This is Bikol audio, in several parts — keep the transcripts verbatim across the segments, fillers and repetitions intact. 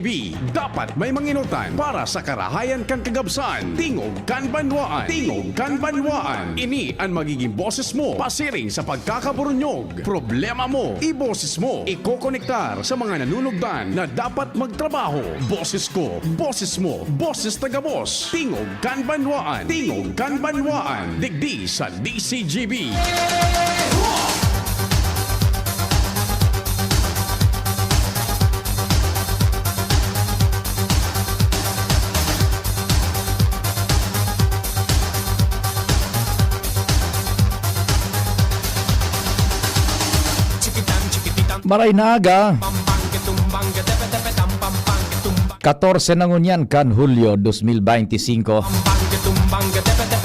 B, dapat may manginotan para sa karahayan kan kagabsan. Tingog kan banwaan. Tingog kan banwaan. Ini an magiging boses mo pasiring sa pagkakaburunyog. Problema mo, iboses mo. Ikokonektar sa mga nanunugdan na dapat magtrabaho. Boses ko, boses mo, boses ta gabos. Tingog kan banwaan. Tingog kan banwaan. Digdi sa D C G B. Maray na aga. Katorse na ngunyan kan Hulyo dos mil beinti singko.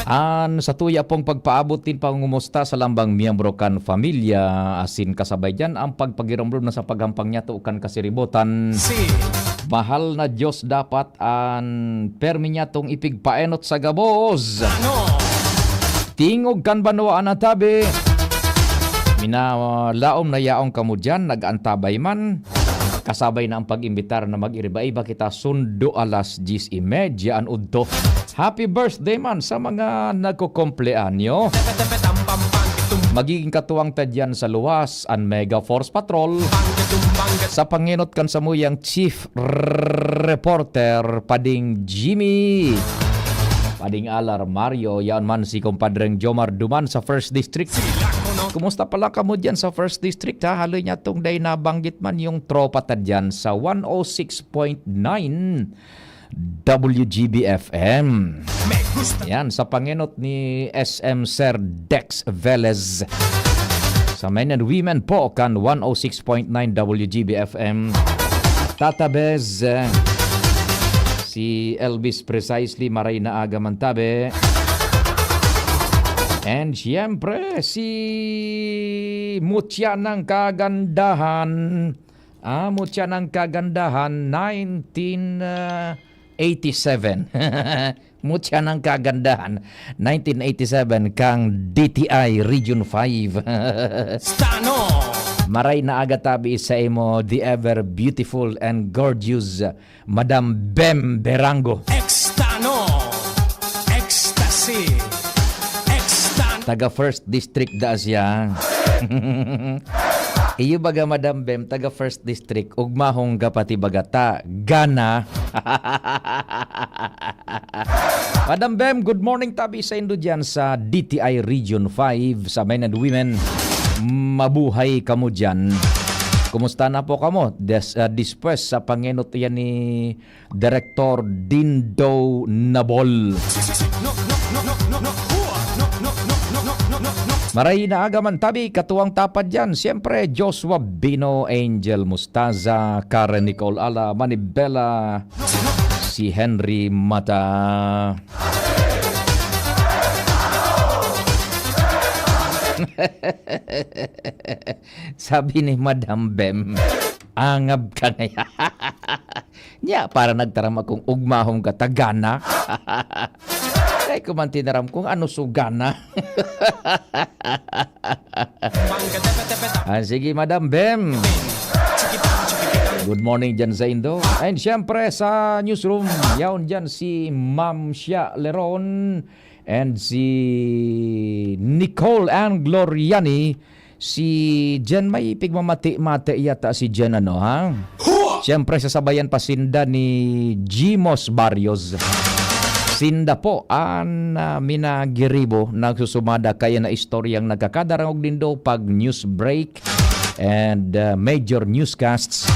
An sa tuya pong pagpaabot nin pangungumusta sa lambang miyembro kan pamilya, asin kasabay diyan ang pagpagiromdom na sa paghampang niyato kan kasiribotan. Si Mahal na Diyos dapat an permi niyatong ipigpaenot sa gabos. Ano? Tingog kan banwaan an tabi. Minalaom na yaon kamo diyan, nag-antabay man. Kasabay na ang pag-imbitar na mag-iriba-iba kita, sundo alas diyes y media an udto. Happy birthday man sa mga nagkukumpleanyo. Magiging katuwang ta diyan sa luwas an Mega Force Patrol sa pangenot kan samuyang Chief Reporter, Pading Jimmy. Pading Alar Mario, yaon man si Compadreng Jomar Duman sa First District. Kumusta pala kamo diyan sa First District, ha? Haloy niya tong day nabanggit man yung tropa ta diyan sa one oh six point nine W G B F M. Yan, sa pangenot ni S M Sir Dex Velez. Sa men and women po kan one oh six point nine W G B F M. Tata Bez, eh, si Elvis Precisely, maray na aga man tabi. And siyempre, si Mutya ng Kagandahan. Ah, Mutya ng Kagandahan, nineteen eighty-seven. Mutya ng Kagandahan, nineteen eighty-seven, kang D T I Region five. Stano! Maray na aga tabi sa imo, the ever beautiful and gorgeous Madam Bem Berango. Extano! Ecstasy! Extano! Taga First District da siya. Iyo baga, Madam Bem, taga First District, ugmahong gapati baga ta, gana. Madam Bem, good morning tabi sa indo diyan sa D T I Region five, sa men and women. Mabuhay kamo diyan. Kumusta na po kamo? Des-, ah, dispwes sa pangenot yan ni Direktor Dindo Nabol. Maray na aga man tabi, katuwang tapad diyan. Siyempre, Joshua Bino, Angel Mustaza, Karen Nicole Ala, Manibela, si Henry Mata. Sabi ni Madam Bem, "Angab ka ngaya." Nya, para nagtaram akong ugmahom ka, tagana. Kaya ko man tinaram kung ano sugana. Ah, sige, Madam Bem. Good morning dyan sa indo. And siyempre sa newsroom, yaon dyan si Ma'am Shia Leron and si Nicole Ann Gloriani. Si Jen, may pigmamati-mati yata si Jen, ano, ha? Hua! Siyempre, sasabayan pa sinda ni Jimos Barrios. Sinda po an, ah, minagiribo, nagsusumada kaya na istoryang nagkakadarangog nindo pag news break and, ah, major newscasts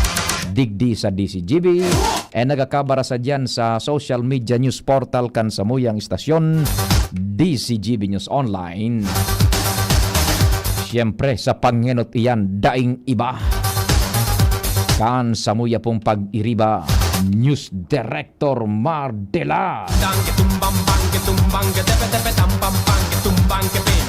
digdi sa D C G B. And nagkakabara sa diyan sa social media news portal kan samuyang istasyon, D C G B News Online. Siyempre, sa pangenot iyan, daing iba kan samuya pong pag-iriba, News Director Mardela. Dang ke tumbang bang ke tumbang ke tepe tepe tam pam pang ke tumbang ke pin.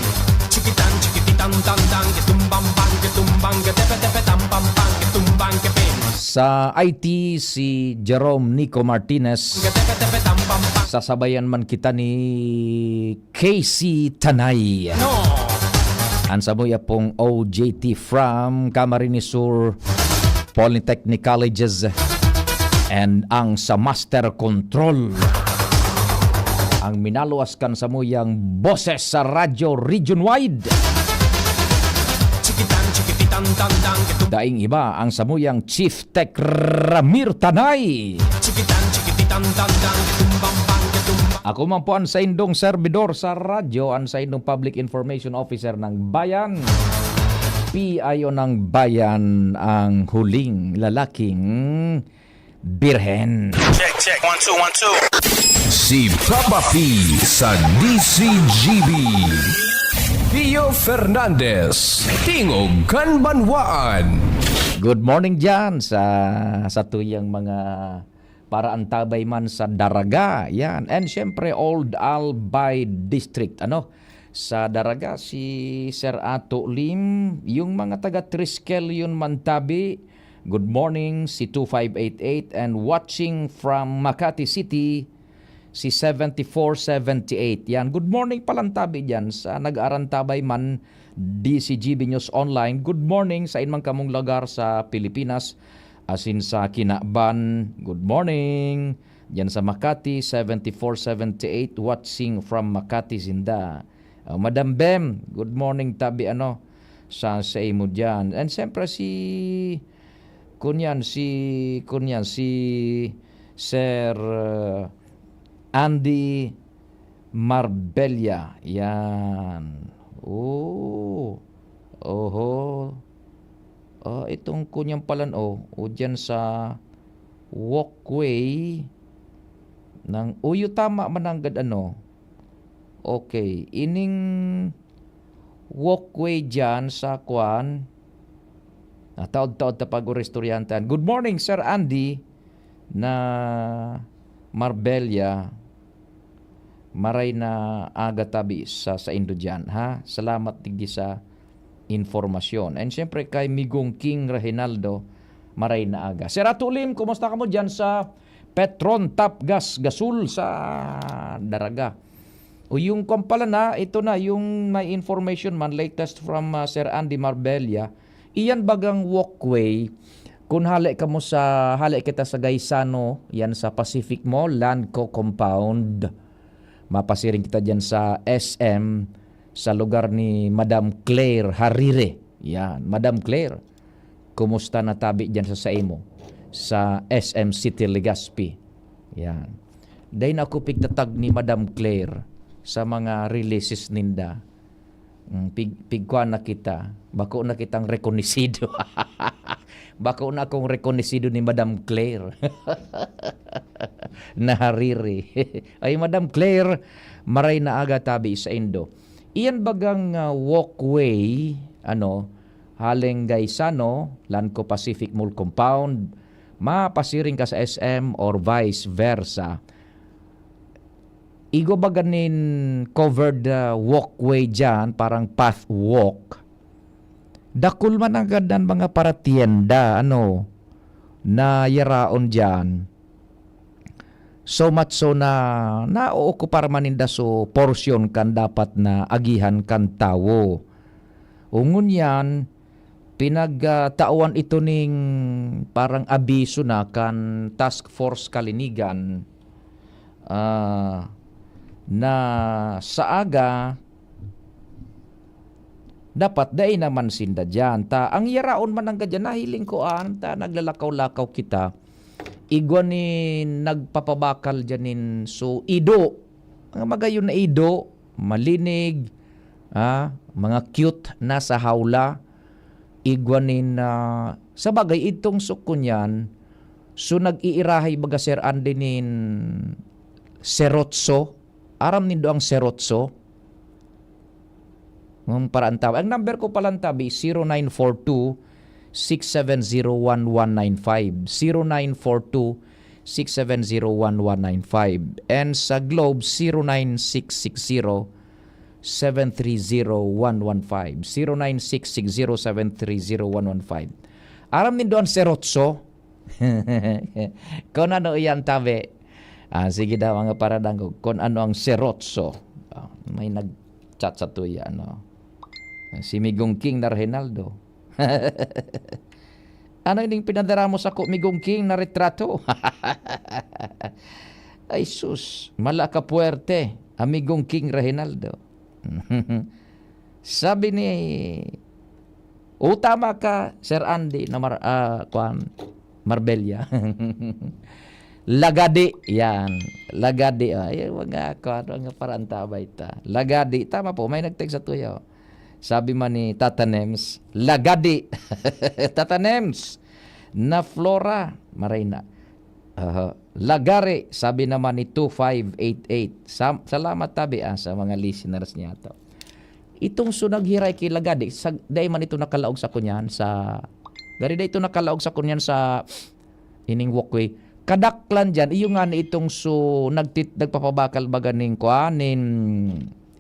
Chikitan chikititan dang dang ke tumbang bang ke tumbang ke tepe tepe tam pam pang ke tumbang ke pin. Sa I T, si Jerome Nico Martinez. Ke tepe tepe tam pam pang. Sasabayan man kita ni Casey Tanay. No. An samuya pong O J T from Camarines Sur Polytechnic Colleges. And ang sa Master Control, ang minaluwas kan samuyang boses sa Radyo Region Wide. Daing iba ang samuyang Chief Tech Ramir Tanay. Ako man po ang saindong serbidor sa radyo, ang saindong Public Information Officer ng Bayan. P I O ng Bayan, ang huling lalaking birhen. Check, check. One, two, one, two. Si Papa P sa D C G B. Pio Fernandez, Tingog kan Banwaan. Good morning dyan sa, sa tuyang mga paraantabay man sa Daraga. Yan. And syempre, Old Albay District. Ano? Sa Daraga, si Sir Ato Lim, yung mga taga Triskel yun man tabi. Good morning, si two five eight eight, and watching from Makati City, si seventy-four seventy-eight. Yan, good morning palantabi dyan sa nag-aarantabay man, D C G B News Online. Good morning sa inman kamong lugar sa Pilipinas, asin sa kinaban. Good morning. Dyan sa Makati, seventy-four seventy-eight, watching from Makati, Zinda. Oh, Madam Bem, good morning, tabi ano, sa, sa imo dyan. And siyempre si, kunyan, si, kunyan, si Sir, uh, Andy Marbella. Yan. Oh. Oho. Ah, itong kunyan palan, oh. O dyan sa walkway ng, uyo, tama man nanggad ano. Okay. Ining walkway dyan sa kwan. Ah, taod-taod ta pag-uristoryantan. Good morning, Sir Andy, na Marbella. Maray na aga tabi sa saindo diyan, ha? Salamat digdi sa impormasyon. And siyempre kay Migong King Reginaldo, maray na aga. Sir Ato Lim, kumusta kamo diyan sa Petron Top Gas Gasol sa Daraga? O yung kwan pala na, ito na yung may information man, latest from, ah, Sir Andy Marbella. Iyan bagang walkway, kun hale kamo sa, hale kita sa Gaisano, yan sa Pacific Mall, Landco Compound. Mapasiring kita diyan sa S M, sa lugar ni Madam Claire Harire. Yan, Madam Claire, kumusta na tabi diyan sa saimo? Sa S M City Legazpi. Yan. Dai na ako pigtatag ni Madam Claire sa mga releases ninda. Mm, pig-, pigkuan na kita. Bako na kitang rekonisido. Bako na akong rekonisido ni Madam Claire. Na Hariri. Ay, Madam Claire, maray na aga tabi saindo. Iyan bagang, ah, walkway, ano, haleng Gaisano, Landco Pacific Mall Compound, mapasiring ka sa S M or vice versa. Igwa baga nin covered, ah, walkway diyan, parang path walk. Dakul man nanggad an mga paratienda, ano, na yaraon diyan. So much so na naookupar man ninda so porsyon kan dapat na agihan kan tawo. O ngunyan, pinagtawan ito ning parang abiso na kan Task Force Kalinigan, ah, na sa aga, dapat dai naman sinda diyan. Ta, ang yaraon man nanggad diyan, nahiling ko an, ta naglalakaw-lakaw kita. Igwa nin nagpapabakal diyan nin, so, ido. Mga magayon na ido, malinig, ah, mga cute na sa hawla. Igwa nin, ah, sa bagay, itong sukon yan, so, nag-iirahay baga, Sir Andy, nin serotso. Aram nindo ang serotso? Ang paraan tabi. Ang number ko palang tabi, zero nine four two, six seven zero, one one nine five. Zero nine four two, six seven zero, one one nine five. And sa Globe, zero nine six six zero, seven three zero, one one five. Zero nine six six zero, seven three zero, one one five. Aram nindo ang serotso? Kung ano iyan, tabi. Ah, sige daw, mga paradangog. Kung ano ang serotso. Ah, may nag-chat sa tuya, ano? Si Migong King na Reynaldo. Ano ining pinadara mo sako, Migong King, na retrato? Ay sus, mala ka puwerte, Amigong King Reginaldo. Sabi ni, "O, tama ka, Sir Andy na Mar-, ah, kwan, Marbella." Lagadi, yan. Lagadi, ah, yung mga, kwan, mga parantabay ta. Lagadi, tama po, may nag-text sa tuyo. Sabi man ni Tata Nems, "Lagadi." Tata Nems, na Flora, maray na. Aha. Lagari, sabi naman ni two five eight eight. Sa-, salamat tabi, ah, sa mga listeners niya to. Itong so naghiray ki Lagadi, sa, dai man ito nakalaog sa kunyan sa, gari dai ito nakalaog sa kunyan sa ining walkway. Kadaklan diyan, iyo nga ni itong so nagtit-, nagpapabakal baga ning kuan, nin,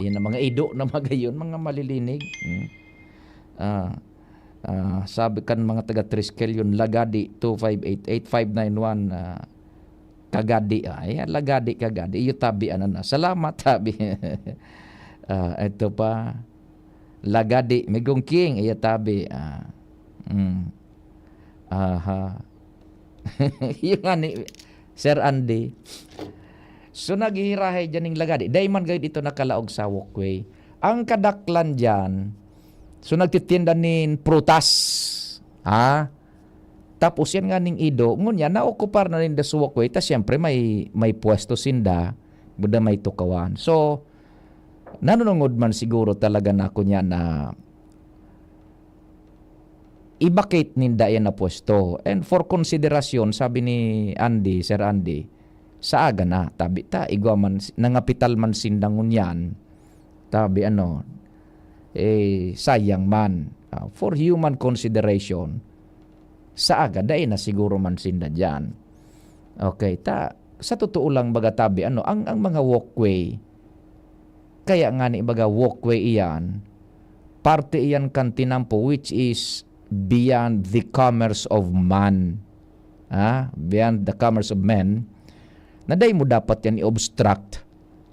yan ang mga ido na magayon, mga malilinig. Hmm. Ah, ah, sabi kan mga taga Triskel yun, Lagadi two five eight eight five nine one, ah, Kagadi. Ah, ayan, Lagadi, Kagadi. Iyo tabi, ano na. Salamat, tabi. Ah, ito pa. Lagadi, Migong King, iyo tabi. Ah, mm. Aha. Yung nga ni Sir Andy. So, naghihirahay dyan ning Lagadi. Dai man gayud ito nakalaog sa walkway. Ang kadaklan dyan, so, nagtitinda nin prutas. Ha? Tapos yan nga ning ido, ngunyan, naokupar na ninda sa walkway. Ta siyempre, may, may pwesto sinda, buda may tukawan. So, nanunungod man siguro talaga na kunyan na i-vacate ninda yan na pwesto. And for consideration, sabi ni Andy, Sir Andy, sa aga na, tabi ta, igwa man, nangapital man sinda ngunyan, tabi ano, eh, sayang man. Ah, for human consideration, sa aga, dai na siguro man sinda diyan. Okay, ta, sa totoo lang, baga tabi, ano, ang, ang mga walkway, kaya nga ni baga walkway iyan, parte iyan kan tinampo which is beyond the commerce of man. Ha? Beyond the commerce of men, na dai mo dapat yan i-obstruct.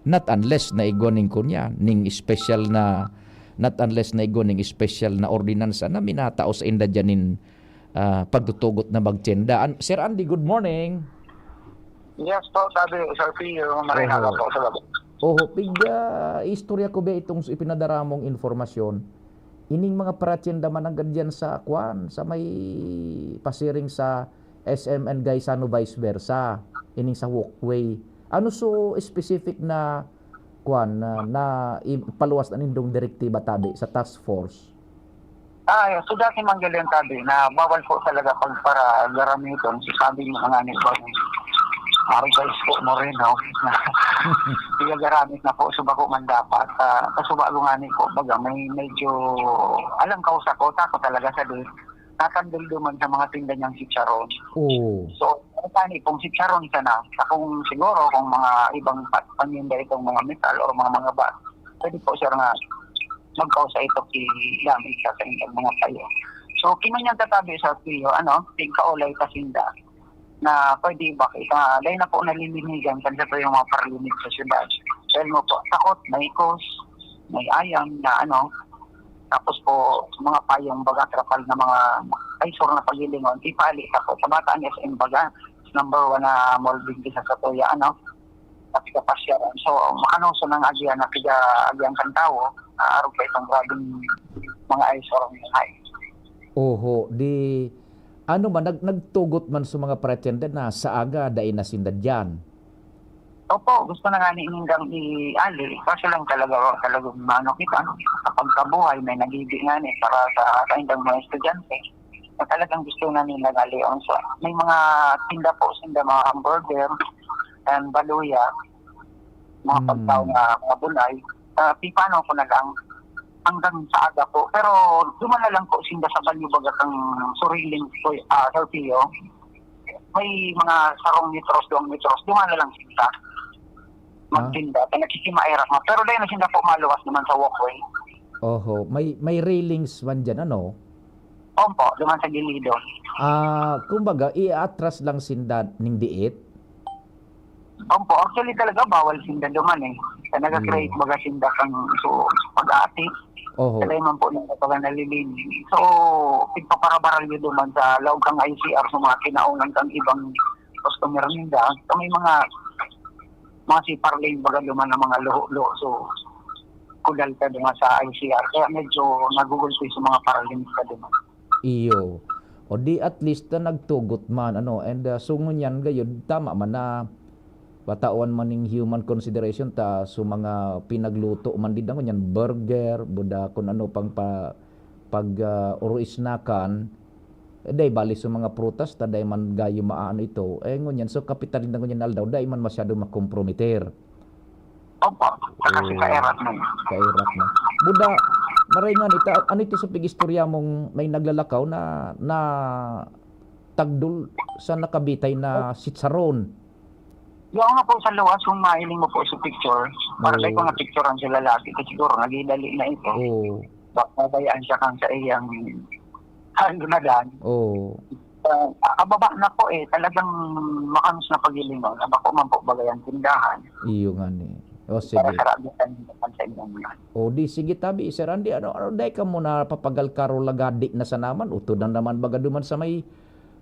Not unless na igwa ning kunya, ning special na, not unless na igwa ning special na ordinansa na minatao sa inda dyan nin, ah, pagtutugot na magtenda. An-, Sir Andy, good morning. Yes po, sabi, Sir Pio, maray na Oho. po sa labas. Oho, pig, ah, istorya ko ba itong s-, ipinadara mong informasyon? Ining mga paratsyenda mananggad diyan sa, kwan, sa may pasiring sa S M and Gaisano, vice versa. Ining sa walkway. Ano so specific na, kwan, na, na i-, paluwas na nindong direktiba tabi sa task force? Ah, yeah. So, dati man galing tabi na bawal po talaga pagparagaramiton. Sabi mo nga ni Bon, Marites po Moreno, na pigagaramit na po, so bako man dapat. Ah, kasubago nga ni po, baga may medyo alang kausa ko, tako talaga sa di, natanduldo man sa mga tinda niyang chicharon. Oo. So, ano pa ni, kung chicharon sana, sa kung siguro, kung mga ibang pa-, paninda itong mga metal o mga, mga ba, pwede po, sir, nga magkausa ito ki gamit sa kanilang mga payo. So, kinunyan tatabi sa Pio, ano, tingkaulay pasinda na pwede ba kita, dahil na po nalilinigan kan sa yung mga parlinig sa syudad. Dahil mo po, takot, may kos, may ayam na ano, tapos po, mga payong baga, trapal na mga ay sur na pagilingon, ipali sa po, sa Bataan S M baga, number one na mall business sa Katoya, ano, at kapasyaran. So, makanoso ng agihan na piga agihan kan tawo, aarog pa itong grabing mga ay sur ang hay. Oho, di, ano man, nag-, nagtugot man sa mga pretender na sa aga, dai na sinda diyan. Opo, gusto na nga ni nindang iali, kaso lang talaga, talagang maano kita, no? Kapag kabuhay, may nagibi nga ni para sa kaindang mga estudyante, na talagang gusto na nila nga leon. So, may mga tinda po, sinda mga hamburger, and baluya, mga Hmm. pagkaon na mga bulay. Ah, pipano ko na lang hanggang sa aga po. Pero duman na lang po, sinda sa balyo baga kang suriling po, ah, Sir Pio. May mga sarong metros, duwang metros, duman na lang sinda. Ah. Magtinda, kaya nagsisimairak na. Pero dahil na sinda po maluwas naman sa walkway. Oho, may, may railings man dyan, ano? Opo, duman sa gilido. Ah, kumbaga, i-atras lang sinda ning diit? Opo, actually talaga, bawal sinda duman eh. Kaya nag-create Iyo. baga sinda kang, so, pag-aati. Oho. Kaya man po nang pag nalilini. So, pigpaparabaral nyo duman sa laog kang I C R sa mga kinaunan kang ibang customer ninda. So, may mga, mga siparling baga duman na mga luho-luho. So, kudal ka duman sa I C R. Kaya medyo nagugulpi sa mga paralin ka duman. Iyo. O di at least na nagtugot man, ano, and, ah, so ngunyan gayud, tama man na patawan man ning human consideration ta so mga pinagluto man dida ngunyan, burger, buda kun ano pang pa, pag, ah, oro isnakan, eh, dai bali so mga prutas ta dai man gayo maano ito. Eh, ngunyan, so kapital na ngunyan aldaw, dai man masyado makomprometer. Opo, sa kasi Oo. Sa Erat na yun. Sa Erat na. Buda, maray nga nita, ano ito sa pag-istorya mong may naglalakaw na, na tagdol sa nakabitay na sitsaron? Yung nga po sa luwas, kung mahiling mo po sa picture, para Oo. Dahil ko na picturean sila lagi, kasi siguro nagidali na ito. Oo. Baka bayaan siya kang sa iyang halo na dan. Oo. Ah, ababa na po eh, talagang makanus na paghilingon. Abako man po bagay ang tindahan. Iyo nga ni. O, sige. Para sa rabitan naman sa inyong mga. O, di sige tabi, Sir Andy, ano, ano, dai ka mo napapagal karo lagadi na sa naman, utod na naman baga duman sa may,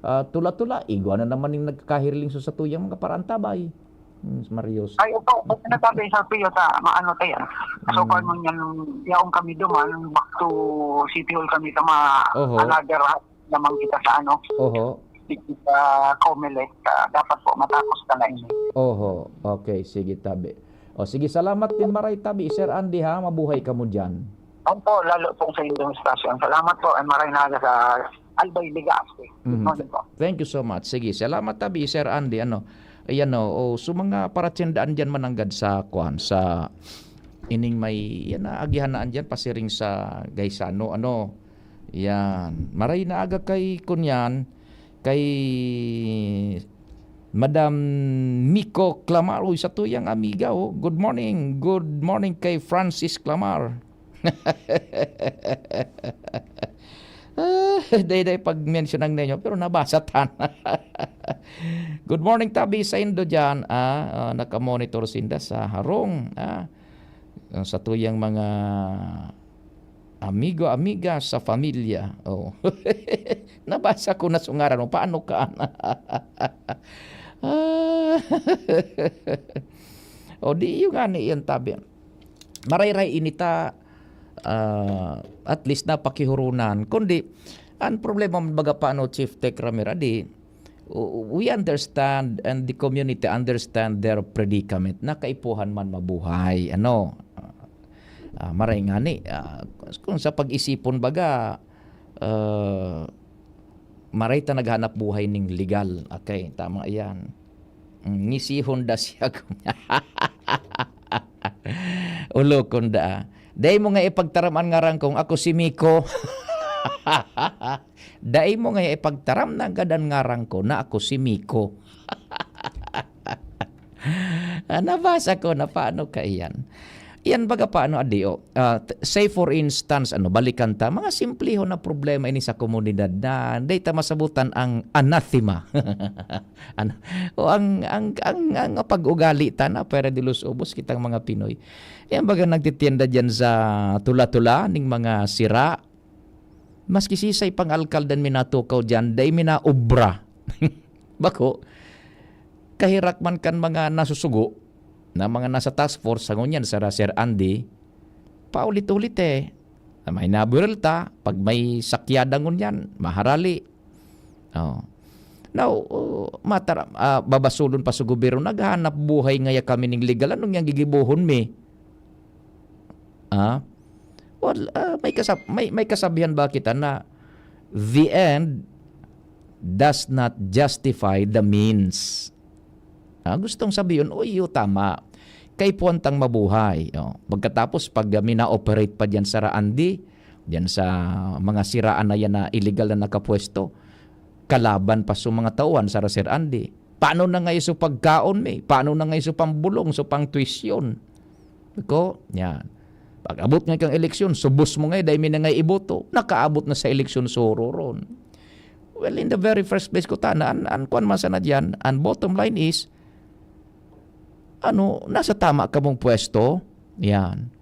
ah, tula-tula, igwa na naman yung nagkakahirling sa satuyang mga paraantabay. Hmm, Marios. Ay, opo, opo, sinasabi sa Pio sa maano tayo. So, Mm. Kung ano yan, yaong kami duman, back to City Hall kami sa ma-, Oho. Another naman kita sa ano, Oho. Sa Comelec, ah, dapat po matapos ka na ini. Oho. Okay, sige, tabi. O, sige, salamat din, maray tabi, Sir Andy, ha? Mabuhay ka mo dyan. Opo, lalo po sa inyong stasyon. Salamat po, and maray na aga sa Albay, Legazpi. Good Mhm. Morning po. Thank you so much. Sige, salamat tabi, Sir Andy. Ano, ayan, o, o, so mga paratsindaan dyan mananggad sa, kwan, sa ining may, yan na, agihan na andyan, pasiring sa Gaisano. Ano, yan. Maray na aga kay, kunyan, kay Madam Miko Clamar. Uy, satuyang amiga, oh. Good morning. Good morning kay Francis Clamar. Ah, dai-dai pag-mention ang ninyo, pero nabasa tan. Good morning, tabi sa Indo dyan. Ah, ah, nakamonitor sinda sa harong. Ah, ang satuyang mga amigo, amiga sa familia. Oh. Nabasa ko na sungaran mo. Paano ka? Ah. O, di yung ani yan, tabi. Marayray inita, ah, at least napakihurunan. Kundi, ang problema, baga pa, ano, Chief Tech Ramir, adi, w-, we understand and the community understand their predicament na kaipuhan man mabuhay. Ano? Ah, maray nga ni, ah, kung sa pag-isipon, baga, ah, maray ta naghanap buhay ning legal. Okay, tama yan. Mm, ngisihon da siya. Olokon da. Dai mo nga ipagtaram an ngaran kong ako si Miko. Dai mo nga ipagtaram na gad an ngaran ko na ako si Miko. Ah, nabasa ko na paano ka iyan. Yan baga paano, adi, oh. Ah, t-, say for instance, ano, balikan ta, mga simplihon na problema ini sa komunidad na dai ta masabutan ang anathema. Ano, o ang, ang, ang, ang pag-ugali ta na, pwera de los ubos kitang mga Pinoy. Yan baga nagtitienda diyan sa tula-tula ning mga sira. Maski sisay pang alkalde an minatukaw diyan, dai minaobra. Bako, kahirak man kan mga nasusugo na mga nasa task force, sa ngunyan, sara Sir Andy, paulit-ulit eh. Na may nabural ta, pag may sakyada ngunyan, maharali. Oh. Now, oh, matara-, ah, babasulon pa sa gobyerno, naghanap buhay ngaya kami ning legal. Anong yang gigibohon mi? Ah? Well, ah, may kasab-, may, may kasabihan ba kita na the end does not justify the means? Ah, gustong sabihin, "Uy, iyo, tama. Kaipuhan tang mabuhay." Oh, pagkatapos, pag, ah, mina-operate pa diyan sara Andy, diyan sa mga siraan na yan na illegal na nakapwesto, kalaban pa sa mga tauhan sara Sir Andy. Paano na nga iso pagkaon mi? Paano na nga iso pambulong, so pang tuition? Ko, yan. Pag-abot nga kang eleksyon, subos mo nga, dai mi na nga iboto. Nakaabot na sa eleksyon, suro ron. Well, in the very first place, kutana, an, an kwan man sana diyan, an bottom line is, ano, nasa tama ka mong pwesto? Yan.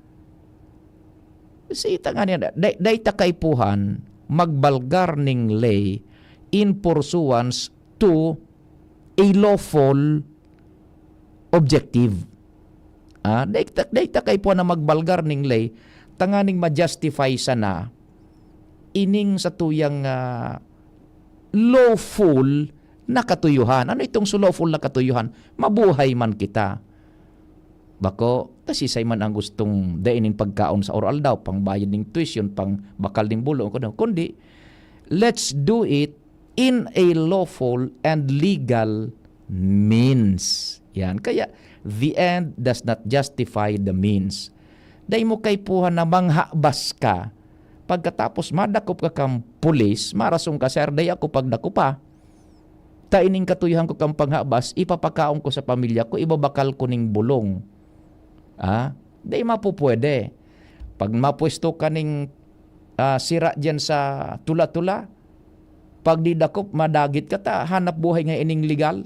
Sita nga niya, dai, dai ta kaipuhan magbalgar ning ley in pursuance to a lawful objective. Ah, dai ta, dai ta kaipuhan na magbalgar ning ley tanganing ma-justify sana ining satuyang, ah, lawful na katuyohan. Ano itong so lawful na katuyohan? Mabuhay man kita. Bako, ta siisay man ang gustong dai nin pagkaon sa aroaldaw, pangbayad ning tuition, pangbakal ning bulong, kundi, kundi, let's do it in a lawful and legal means. Yan. Kaya, the end does not justify the means. Dai mo kaipuhan na manghabas ka, pagkatapos madakop ka kang pulis, marasong ka, "Sir, dai ako pagdakopa. Ta ining katuyohan ko kang panghabas, ipapakaon ko sa pamilya ko, ibabakal ko ning bulong." Ah, dai mapupwede. Pag mapwesto ka ning, ah, sira diyan sa tula-tula, pag di dakop, madagit ka ta, hanap buhay nga ining legal.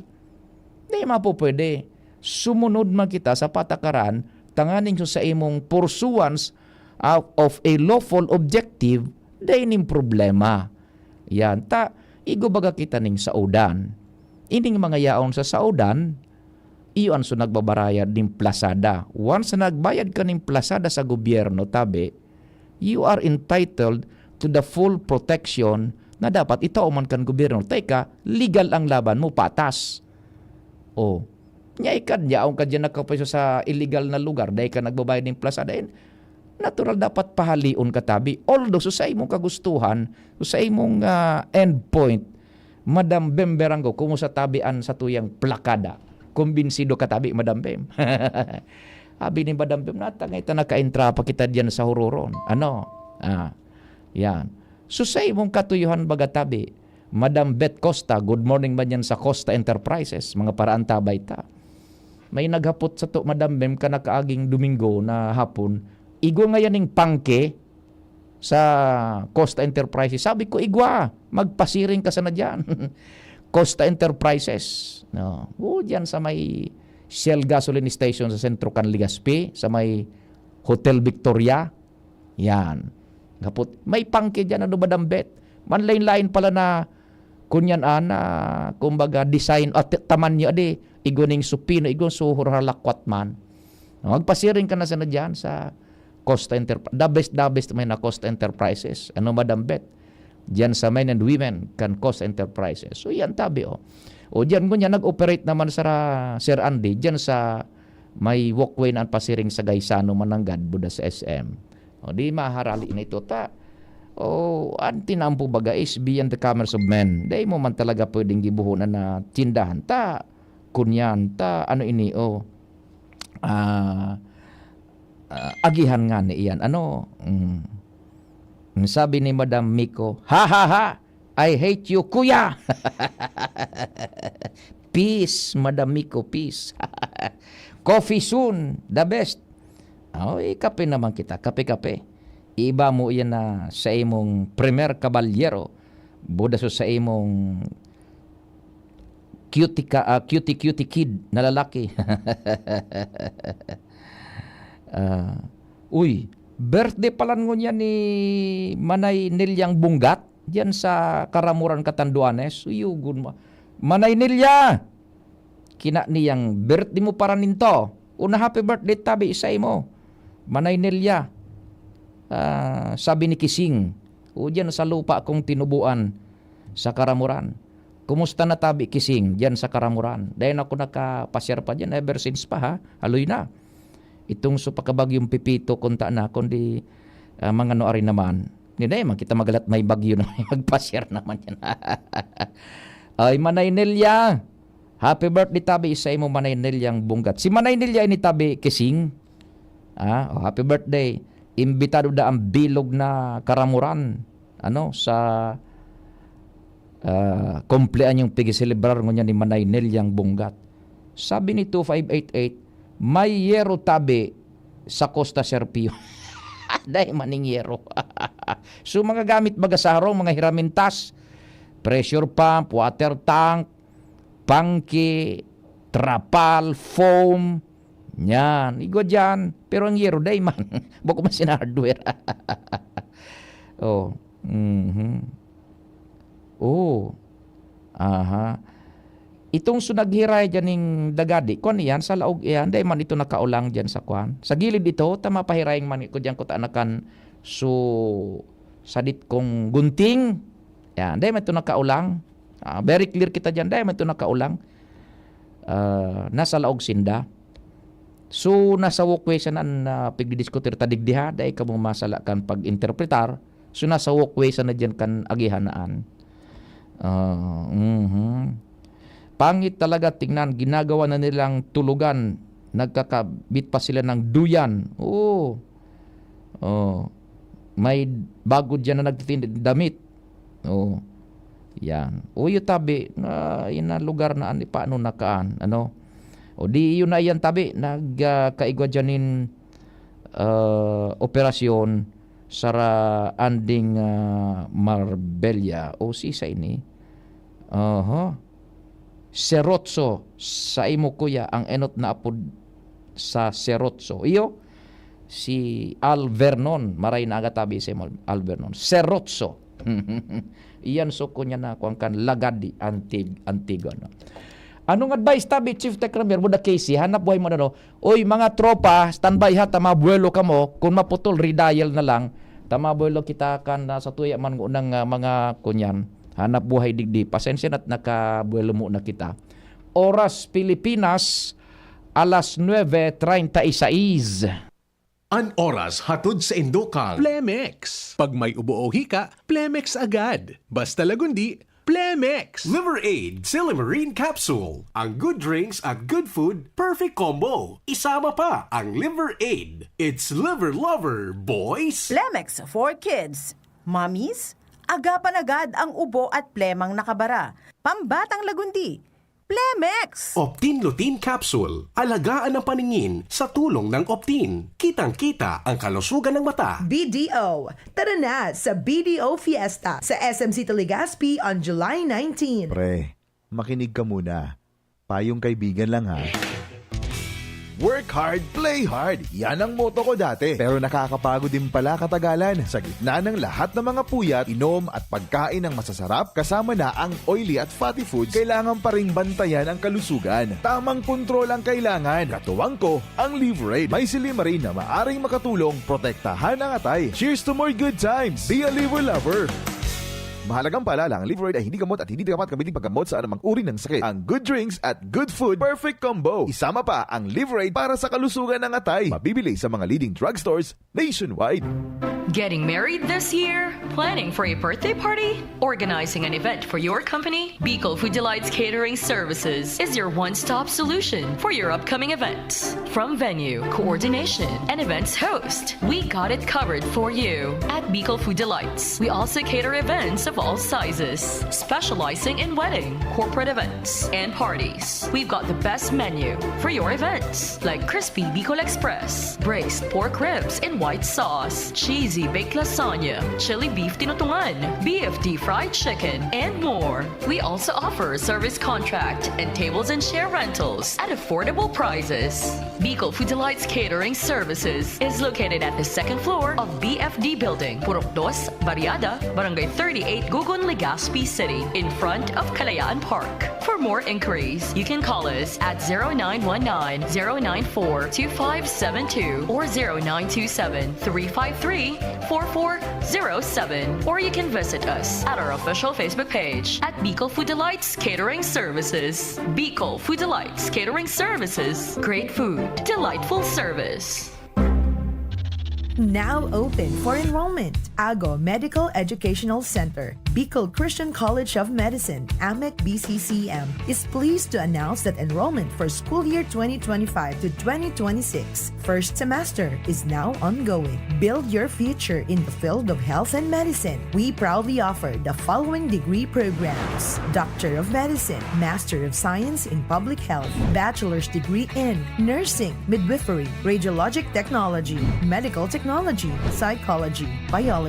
Dai mapupwede. Sumunod man kita sa patakaran, tanganing sa imong pursuance of, of a lawful objective, dai ning problema. Yan. Ta, igo baga kita ning saodan. Ining mga yaon sa saodan, iyo an so nagbabarayad ning plasada. Once na nagbayad ka ning plasada sa gobyerno, tabi, you are entitled to the full protection na dapat itao man kan gobyerno. Teka, legal ang laban mo, patas. Oh. Nya ika, yaon ka diyan nakapwesto sa illegal na lugar, dai ka nagbabayad ning plasada. Natural, dapat pahalion ka, tabi. Although, so sa imong kagustuhan, so sa imong, ah, endpoint, Madam Bem Beranggo, kumusta tabi an satuyang plakada? Kumbinsido ka tabi, Madam Bem? Abi ni Madam Bem, "Natangay ta nakaentra pa kita diyan sa huroron." Ano? Ah, yan. So, sa imong katuyohan baga tabi, Madam Beth Costa, good morning man yan sa Costa Enterprises, mga paraantabay ta. May naghapot sato, Madam Bem, kan nakaaging Domingo na hapon, igwa ngayan ning pangke sa Costa Enterprises. Sabi ko, "Igwa, magpasiring ka sana diyan." Costa Enterprises, no? O, diyan sa may Shell gasoline station sa sentro kan Legazpi, sa may Hotel Victoria. Yan. Hapot, may pangke diyan, ano, Madam Beth? Manlain-lain pala na, kunyan, ana, kumbaga, design, at tamanyo, adi, igwa ning supino, igwa suhor halakwat man. Magpasiring ka na sana diyan sa Costa Enter-, the best, the best may na Costa Enterprises. Ano, Madam Beth? Diyan sa men and women kan Costa Enterprises. So, yan, tabi, oh. O, diyan, ngunyan, nag-operate naman sa ra-, Sir Andy, diyan sa may walkway na an pasiring sa Gaisano, Mananggad, buda sa S M. O, di maharali na ito, ta. O, an tinampo baga is beyond the commerce of men. Dai mo man talaga pwedeng gibohon na tindahan, ta. Kunyan, ta, ano ini, oh. Ah, ah, agihan nga ni iyan. Ano? Mm. Sabi ni Madam Miko, "Ha, ha, ha! I hate you, kuya!" Peace, Madam Miko, peace. Coffee soon, the best. Oh, eh, kape naman kita, kape-kape. Iba mo yan na sa imong primer kabalyero, buda so sa imong cutie ka, ah, cutie, cutie kid na lalaki. Ah, uy, birthday pala ngunyan ni Manay Nelyang Bunggat, diyan sa Karamuran, Catanduanes. Uyugon mo. Manay Nelya! Kina niyang birthday mo para ninto. Una, happy birthday tabi sa imo, Manay Nelya. Ah, sabi ni Kising, "O, diyan sa lupa kong tinubuan sa Karamuran." Kumusta na tabi, Kising, diyan sa Karamuran? Dai na ako nakapasyar pa diyan ever since pa, ha? Haloy na. Itong so pakabagyong Pepito, kunta na, kundi, ah, mga ano ari naman. Ni dai man kita magalat may bagyo na may magpasyar naman yan. Ay, Manay Nelia, happy birthday tabi sa imo, Manay Nelyang Bunggat. Si Manay Nelia ini tabi, Kising. Ah, oh, happy birthday. Imbitado da ang bilog na Karamuran, ano, sa, ah, kumpleanyong pigiselebrar ngunyan ni Manay Nelyang Bunggat. Sabi ni two five eight eight, "May yero tabi sa Costa, Sir Pio." Dai maning yero. So, mga gamit baga sa harong, mga hiramintas, pressure pump, water tank, pangki, trapal, foam, Yan, igwa diyan. Pero ang yero, dai man. Bako man sina hardware. Oh. Mhm. Oh. Aha. Itong so naghiray diyan ning dagadi, kuwan iyan, sa laog iyan, dai man ito nakaulang diyan sa kuwan. Sa gilid ito, ta mapahiray man ko diyan, kuta na kan so sadit kong gunting. Yan, dai man ito nakaulang. Ah, very clear kita diyan, dai man ito nakaulang. Ah, nasa laog sinda. So, nasa walkway sana an, ah, pigdidiskutir ta digdi, ha, dai kamo masala kan pag-interpretar. So, nasa walkway sana diyan kan agihan na an. Ah, mhm. Pangit talaga tingnan, ginagawa na nilang tulugan, nagkakabit pa sila ng duyan. Oo. Oh, may bago diyan na nagtitinda damit. Oh. Yan. Uyo tabi, na, ina lugar na ani paano nakaan, ano? O di, yun na yan tabi, nag, ah, kaigwa diyan nin, ah, operasyon sara anding, ah, Marbella. O si sa ini? Aha. Serotso, sa imo kuya, ang enot na apod sa Serotso. Iyo, si Al Vernon, maray na aga tabi sa imo, Al Vernon. Serotso. Iyan so kunya na, kuwan kan, lagad di Antig-, Antigo, no? Anong advice tabi, Chief Tech Ramir, mo da Casey, hanap buhay mo na, no? Oy, mga tropa, standby ha, ta mabuelo kamo. Kung maputol, redial na lang. Ta mabuelo kita kan, ah, sa tuya man ng, ah, mga kunyan. Hanap buhay digdi. Pasensya na't nakabuelo mo na kita. Oras Pilipinas, alas nuebe treinta y seis. An oras hatod sa indo kan Plemex. Pag may ubo o hika, Plemex agad. Basta Lagundi, Plemex. Liver Aid, Silymarin Capsule. Ang good drinks at good food, perfect combo. Isama pa ang Liver Aid. It's Liver Lover, boys! Plemex for kids. Mommies, agapan agad ang ubo at plemang nakabara. Pambatang Lagundi, Plemex! Optin Lutein Capsule. Alagaan ang paningin sa tulong ng Optin. Kitang-kita ang kalusugan ng mata. B D O, tara na sa B D O Fiesta sa S M City Legazpi on July nineteen. Pre, makinig ka muna. Payong kaibigan lang, ha. Work hard, play hard. Yan ang motto ko dati. Pero nakakapagod din pala katagalan. Sa gitna ng lahat ng mga puyat, inom at pagkain ng masasarap, kasama na ang oily at fatty foods, kailangan pa ring bantayan ang kalusugan. Tamang kontrol ang kailangan. Katuwang ko, ang Liverade. May silymarin na maaring makatulong protektahan ang atay. Cheers to more good times! Be a Liver Lover! Mahalagang paalala, ang Liverade ay hindi gamot at hindi dapat gamitin paggamot sa anumang uri ng sakit. Ang good drinks at good food, perfect combo. Isama pa ang Liverade para sa kalusugan ng atay. Mabibili sa mga leading drugstores nationwide. Getting married this year? Planning for a birthday party? Organizing an event for your company? Bicol Food Delights Catering Services is your one-stop solution for your upcoming events. From venue, coordination, and events host, we got it covered for you. At Bicol Food Delights, we also cater events of all sizes, specializing in wedding, corporate events, and parties. We've got the best menu for your events, like crispy Bicol Express, braised pork ribs in white sauce, cheesy baked lasagna, chili beef tinutungan, B F D fried chicken, and more. We also offer service contract and tables and chair rentals at affordable prices. Bicol Food Delights Catering Services is located at the second floor of B F D Building, Purok Dos, Barriada, Barangay thirty-eight, Gugun, Legazpi City, in front of Kalayaan Park. For more inquiries, you can call us at zero nine one nine, zero nine four, two five seven two or zero nine two seven, three five three, four four zero seven, or you can visit us at our official Facebook page at Bicol Food Delights Catering Services. Bicol Food Delights Catering Services. Great food, delightful service. Now open for enrollment. Ago Medical Educational Center, Bicol Christian College of Medicine, AMEC B C C M, is pleased to announce that enrollment for school year twenty twenty-five to twenty twenty-six first semester is now ongoing. Build your future in the field of health and medicine. We proudly offer the following degree programs: Doctor of Medicine, Master of Science in Public Health, Bachelor's degree in Nursing, Midwifery, Radiologic Technology, Medical Technology, Psychology, Biology.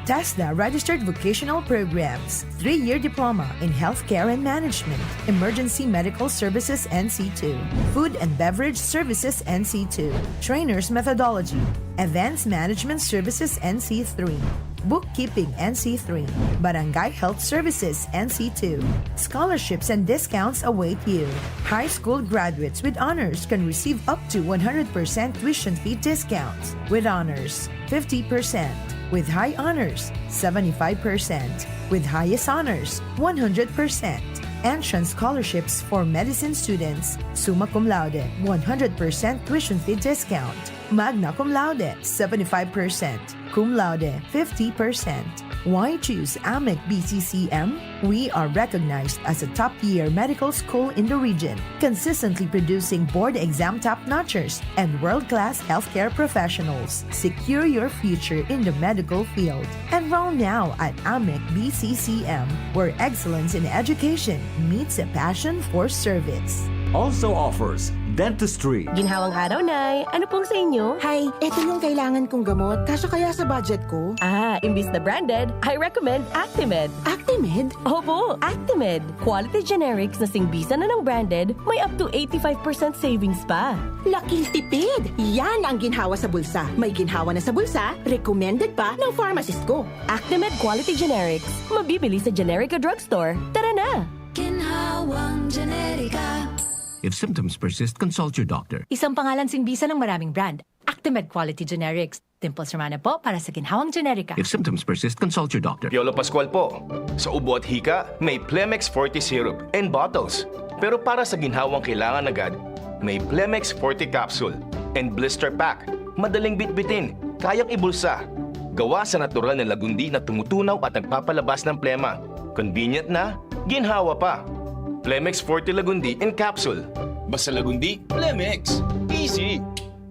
TESDA Registered Vocational Program. REMS, three-year diploma in healthcare and management, emergency medical services N C two, food and beverage services N C two, trainer's methodology, events management services N C three, bookkeeping N C three, barangay health services N C two. Scholarships and discounts await you. High school graduates with honors can receive up to one hundred percent tuition fee discounts, with honors, fifty percent, with high honors, seventy-five percent, with highest honors, one hundred percent. Entrance scholarships for medicine students, summa cum laude, one hundred percent tuition fee discount, magna cum laude, seventy-five percent, cum laude, fifty percent. Why choose AMEC B C C M? We are recognized as a top-tier medical school in the region, consistently producing board exam top-notchers and world-class healthcare professionals. Secure your future in the medical field. Enroll now at AMEC B C C M, where excellence in education meets a passion for service. Also offers dentistry. Ginhawang araw, Nay. Ano pong sa inyo? Hi, eto yung kailangan kong gamot. Kasya kaya sa budget ko? Ah, imbis na branded, I recommend Actimed. Actimed? Opo, Actimed. Quality generics na singbisan na ng branded, may up to eighty-five percent savings pa. Laking tipid! Yan ang ginhawa sa bulsa. May ginhawa na sa bulsa, recommended pa ng pharmacist ko. Actimed Quality Generics. Mabibili sa generic o drugstore. Tara na! Ginhawang Generika. If symptoms persist, consult your doctor. Isang pangalan singbisan ng maraming brand. Actimed Quality Generics. Dimples Romana po para sa ginhawang generika. If symptoms persist, consult your doctor. Piolo Pascual po. Sa ubo at hika, may Plemex Forte Syrup and bottles. Pero para sa ginhawang kailangan agad, may Plemex Forte Capsule and Blister Pack. Madaling bitbitin, kayang ibulsa. Gawa sa natural na lagundi na tumutunaw at nagpapalabas ng plema. Convenient na, ginhawa pa. Plemex Forte Lagundi in Capsule. Basta Lagundi, Plemex. Easy!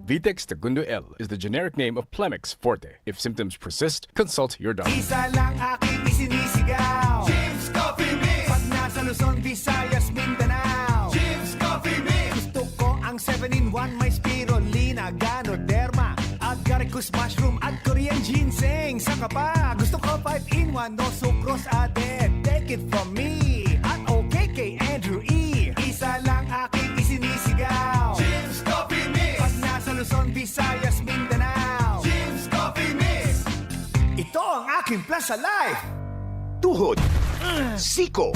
Vitex Segundo L is the generic name of Plemex Forte. If symptoms persist, consult your doctor. Isa lang aking isinisigaw. Jim's Coffee Mix. Pag nasa Luzon, Visayas, Mindanao. Jim's Coffee Mix. Gusto ko ang seven-in-one. May spirulina, ganoderma, agaricus mushroom at Korean ginseng. Saka pa, gusto ko five-in-one. No sucrose added. Take it from me. At okay kay Andrew E. Isa lang aking isinisigaw. Jim's Coffee Mix. Pag nasa Luzon, Visayas, Mindanao. Jim's Coffee Mix. Ito ang aking plan sa life. Tuhod, siko,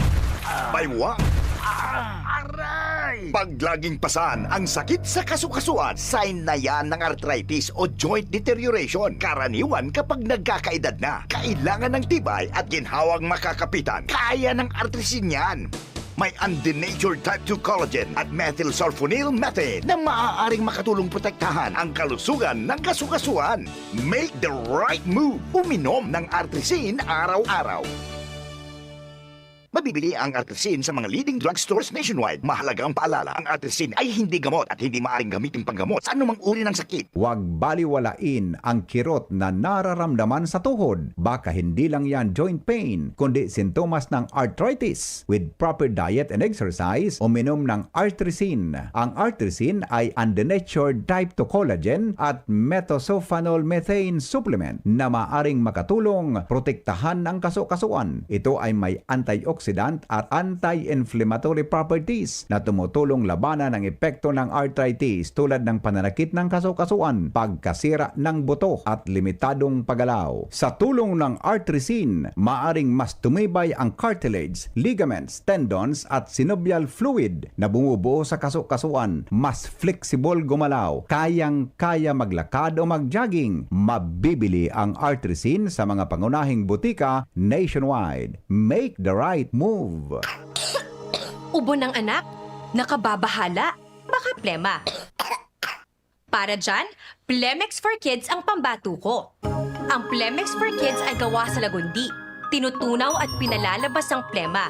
baywang, aray! Pag laging pasan ang sakit sa kasukasuan, sign na yan ng arthritis o joint deterioration. Karaniwan kapag nagkakaedad na, kailangan ng tibay at ginhawang makakapitan. Kaya ng Artrisin yan. May undenatured type two collagen at methylsulfonyl methane na maaaring makatulong protektahan ang kalusugan ng kasukasuan. Make the right move. Uminom ng Artrisin araw-araw. Mabibili ang Artrisin sa mga leading drugstores nationwide. Mahalagang paalala, ang Artrisin ay hindi gamot at hindi maaaring gamitin panggamot sa anumang uri ng sakit. Huwag baliwalain ang kirot na nararamdaman sa tuhod. Baka hindi lang yan joint pain, kundi sintomas ng arthritis. With proper diet and exercise, uminom ng Artrisin. Ang Artrisin ay undenatured type two collagen at methylsulfonyl methane supplement na maaring makatulong protektahan ang kasukasuan. Ito ay may antioxidant at anti-inflammatory properties na tumutulong labanan ang epekto ng arthritis, tulad ng pananakit ng kasukasuan, pagkasira ng buto at limitadong paggalaw. Sa tulong ng Artrisin, maaring mas tumibay ang cartilage, ligaments, tendons at synovial fluid na bumubuo sa kasukasuan, mas flexible gumalaw, kayang-kaya maglakad o mag-jogging. Mabibili ang Artrisin sa mga pangunahing butika nationwide. Make the right move! Ubo ng anak? Nakababahala? Baka plema. Para dyan, Plemex for Kids ang pambato ko. Ang Plemex for Kids ay gawa sa lagundi. Tinutunaw at pinalalabas ang plema.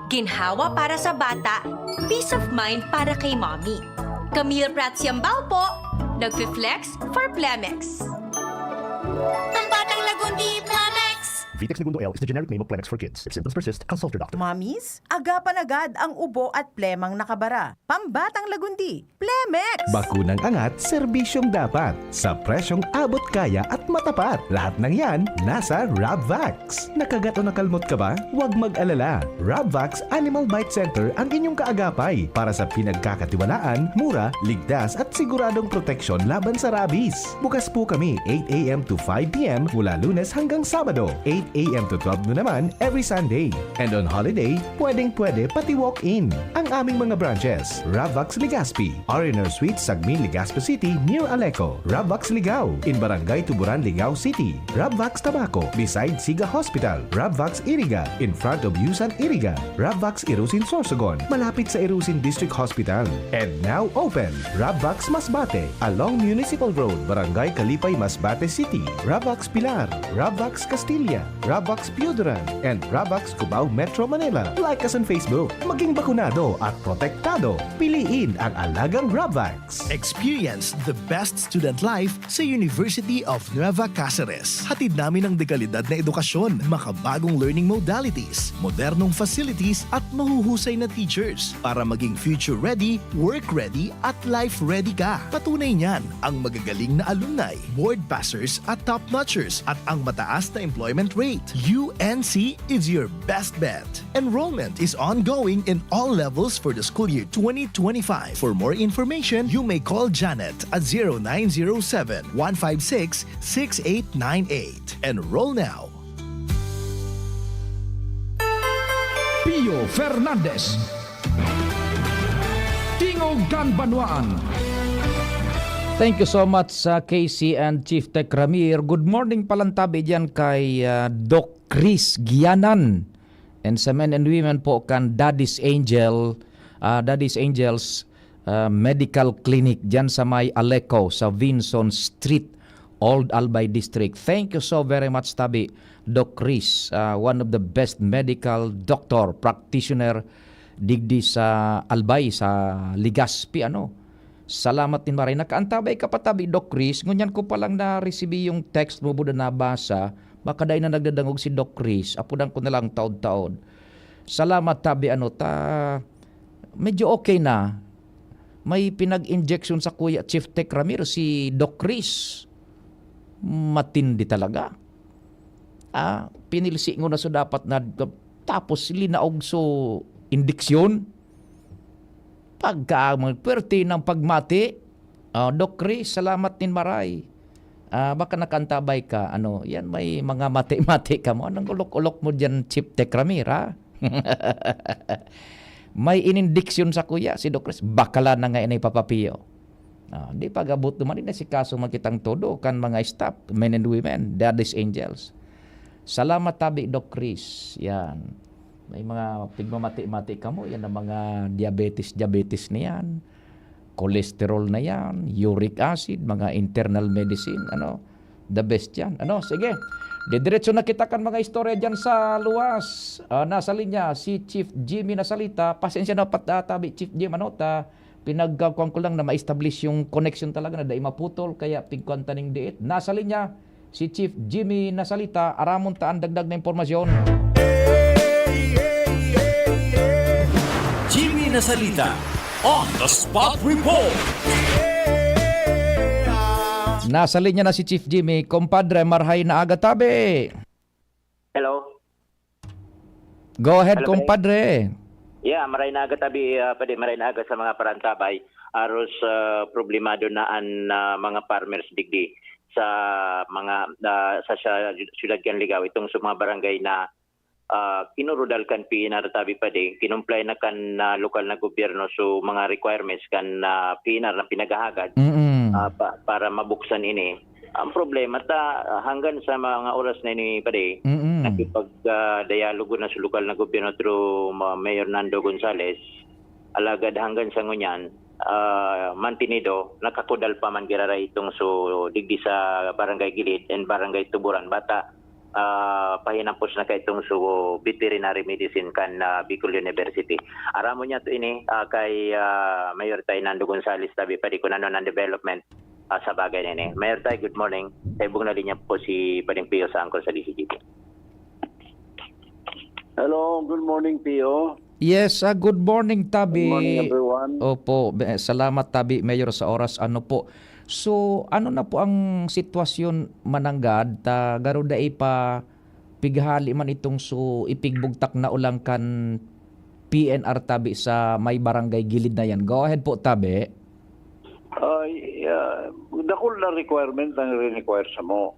Ginhawa para sa bata, peace of mind para kay mommy. Camille Prats Yambao po, nagfi-flex for Plemex. Pambatang lagundi, Plemex! Vitex Negundo L is the generic name of Clemex for kids. If symptoms persist, consult your doctor. Mamis, agapan agad ang ubo at plemang nakabara. Pambatang lagundi, Plemex! Bakunang angat, serbisyong dapat. Sa presyong abot kaya at matapat. Lahat ng yan, nasa Rabvax. Nakagat o nakalmot ka ba? Huwag mag-alala. Rabvax Animal Bite Center ang inyong kaagapay para sa pinagkakatiwalaan, mura, ligtas at siguradong proteksyon laban sa rabies. Bukas po kami eight a m to five p m mula Lunes hanggang Sabado, eight a m to twelve noon naman every Sunday. And on holiday, pwedeng-pwede pati walk-in. Ang aming mga branches, Ravax Legazpi, R and R Suite, Sagmin, Legazpi City, near Aleco, Ravax Ligao, in Barangay Tuburan, Ligao City, Ravax Tabaco, beside Siga Hospital, Ravax Iriga, in front of Yusan Iriga, Ravax Irusin Sorsogon, malapit sa Irusin District Hospital. And now open, Ravax Masbate, along Municipal Road, Barangay Kalipay, Masbate City, Ravax Pilar, Ravax Castilla, Ravax Pioduran, and Ravax Cubao, Metro Manila. Like us on Facebook. Maging bakunado at protektado. Piliin ang alagang Ravax. Experience the best student life sa University of Nueva Cáceres. Hatid namin ang dekalidad na edukasyon, makabagong learning modalities, modernong facilities at mahuhusay na teachers para maging future ready, work ready at life ready ka. Patunay niyan ang magagaling na alumni, board passers at top notchers at ang mataas na employment rate. U N C is your best bet. Enrollment is ongoing in all levels for the school year twenty twenty-five. For more information, you may call Janet at zero nine zero seven, one five six, six eight nine eight. Enroll now. Pio Fernandez. Tingog kan Banwaan. Thank you so much sa K C and Chief Tech Ramir. Good morning palantabi diyan kay, ah, Doc Chris Gianan. And sa men and women po kan Daddy's Angel, ah, Daddy's Angels, ah, Medical Clinic diyan sa may Aleco, sa Vinson Street, Old Albay District. Thank you so very much, tabi, Doc Chris, ah, one of the best medical doctor, practitioner, digdi sa Albay, sa Legazpi, ano. Salamat nin maray. Nakaantabay ka pa, tabi, Doc Chris. Ngunyan ko palang na-receive yung text mo, buda nabasa. Baka dai na nagdadangog si Doc Chris. Apudan ko na lang taod-taod. Salamat, tabi, ano, ta, medyo okay na. May pinag-injection sa kuya Chief Tech Ramiro, si Doc Chris. Matindi talaga. Ah, pinilsi ngona so dapat na, tapos linaog so indiksyon. Pagka magpwerte ng pagmati, ah, Doc Chris, salamat nin maray. Ah, baka nakantabay ka, ano, yan may mga mati-mati ka mo. Anong ulok-ulok mo diyan, Chief Tech Ramir, ha? May inindiksyon sa kuya, si Doc Chris, bakala na nga inay papapiyo. Ah, di pag-abot naman, inasikaso man kitang todo, kan mga staff, men and women, daddy's angels. Salamat, tabi, Doc Chris. Yan. May mga pigmamati-mati kamo, yan ang mga diabetes, diabetes na yan, cholesterol na yan, uric acid, mga internal medicine, ano, the best yan. Ano, sige. Didiretso na kita kan mga istorya dyan sa luwas. Ah, nasa linya si Chief Jimmy Nasalita. Pasensya na, pat-, ah, tabi, Chief Jim, ano, ta, pinagkakuan ko lang na ma-establish yung connection talaga na dai maputol, kaya pigkuan ta ning diit. Nasa linya si Chief Jimmy Nasalita, aramon ta an dagdag na impormasyon. Jimmy Nasalita, on the spot report. Nasa linya na si Chief Jimmy. Compadre, marhay na aga, tabi. Hello. Go ahead, Hello, compadre. Yeah, maray na aga tabi, ah, padi, maray na aga sa mga parantabay. Aros, ah, problemado na an, ah, mga farmers digdi sa mga, ah, sa, sa siyudad kan Ligao, itong sa mga barangay na, ah, kinurudal kan P N R tabi, padi, kinumply na kan, ah, lokal na gobyerno so mga requirements kan, ah, P N R na pinaghahagad, Mm. ah, pa-, para mabuksan ini. Ang problema ta, hanggang sa mga oras na ini, padi, Mm. nakipag, ah, dialogo na sa lokal na gobyerno through ma-, Mayor Nando Gonzales. Alagad hanggang sa ngunyan, ah, mantenido, nakakudal pa man giraray itong so digdi sa Barangay Gilid and Barangay Tuburan. Bata, ah, pahinampos na ka itong so veterinary medicine kan, ah, Bicol University. Aramon niya to ini, ah, kay, ah, Mayor Tay Nando Gonzales tabi, padi, kun ano ang development ah, sa bagay na ini. Mayor Tay, good morning. Sa ibong na linya po si Pading Pio sa Angkol sa D C G P. Hello, good morning, P O. Yes, ah, good morning, Tabi. Good morning, everyone. Opo, be-, salamat, Tabi Mayor, sa oras. Ano po? So, ano na po ang sitwasyon mananggad? Ta, garo dai pa pighali man itong su-, ipigbugtak na ulang kan P N R, Tabi, sa may barangay gilid na yan. Go ahead po, Tabi. Ay, ah, dakul na requirement ang re-require samo.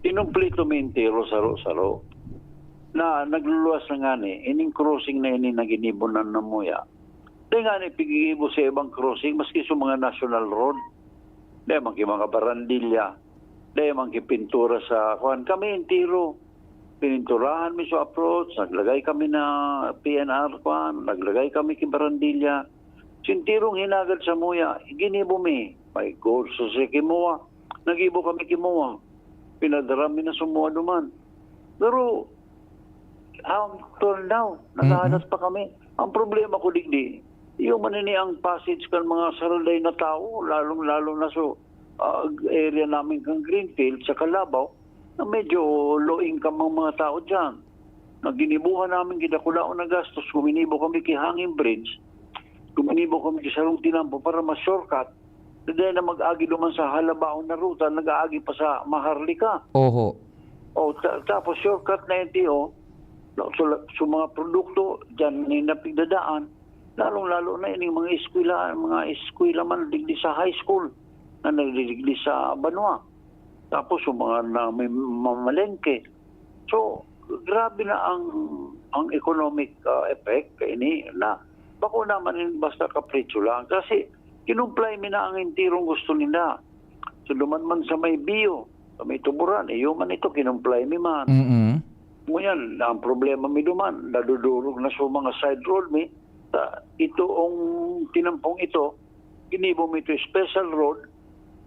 Kinumpleto mi entero saro-saro. Na nagluluwas na ngani, ining crossing na ini na ginibo na namuya. Dai ngani pigigibo sa ibang crossing, maski sa mga national road. Dai man ki mga barandilya, dai man ki pintura sa, kuwan. Kami entero, pininturahan mi sa approach, naglagay kami na P N R, kuwan, naglagay kami ki barandilya. Sa enterong hinagad samuya, ginibo mi. May gold sa si Kimoa. Nagibo kami Kimoa. Pinadara mi na samuha duman. Pero, how, till now, naghahanap pa kami. Ang problema ko digdi, iyo man ini ang passage kan mga saralday na tao, lalong-lalo na sa, ah, area namin kan Greenfield, sa Calabao, na medyo low income ang mga tao diyan. Na ginibuhan namin, gidakulaon na gastos, guminibo kami ki hanging bridge, guminibo kami ki sarong tinampo para mas shortcut, dai na mag-agi duman sa halabaon na ruta, nag-aagi pa sa Maharlika. Oho. O, ta-, tapos shortcut na N T O, so, so, so mga produkto, diyan ni napigdadaan, lalong-lalo na ining mga eskwela, mga eskwela man digdi sa high school, na nagdigdi sa banwa. Tapos yung mga na may mamalengke. So, grabe na ang, ang economic, ah, effect kaini na bako naman in basta kapritsyo lang. Kasi kinumply mi na ang enterong gusto ninda. So, duman man sa may bio, sa may tuburan, iyo man ito, kinumply mi man. Mm-mm. Ngunyan, ang problema mi duman, nadudurog na sa mga side road mi. Sa itoong tinampong ito, ginibo mi ito special road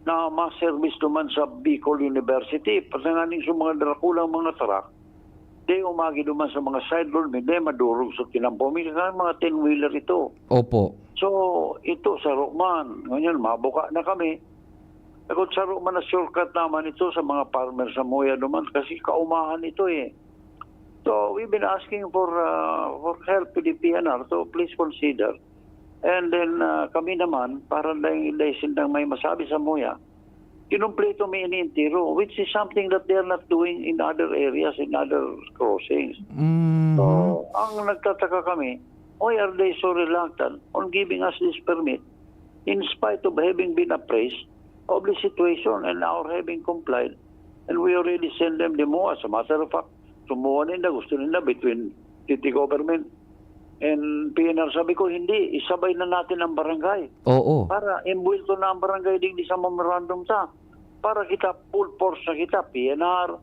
na ma-service duman sa Bicol University. Pati nga ning sa mga darakulang mga truck, di umagi duman sa mga side road mi, di madurog sa tinampong mi. Kaya mga ten-wheeler ito. Opo. So, ito, saro man. Ngayon, mabuka na kami. Takot saro man na shortcut naman ito sa mga farmer samuya duman kasi kaumahan ito eh. So, we've been asking for, ah, for help to the P N R, so please consider. And then, ah, kami naman, para dai, dai sindang may masabi samuya, kinumpleto mi ini entero, which is something that they are not doing in other areas, in other crossings. Mhm. So, ang nagtataka kami, why are they so reluctant on giving us this permit in spite of having been appraised of the situation and our having complied? And we already send them the MOA. As a matter of fact, sumuha ninda, gusto ninda between city government and P N R. Sabi ko, "Hindi, isabay na natin ang barangay." Oo. Para imbuwelto na ang barangay digdi sa memorandum ta. Para kita, full force na kita, P N R,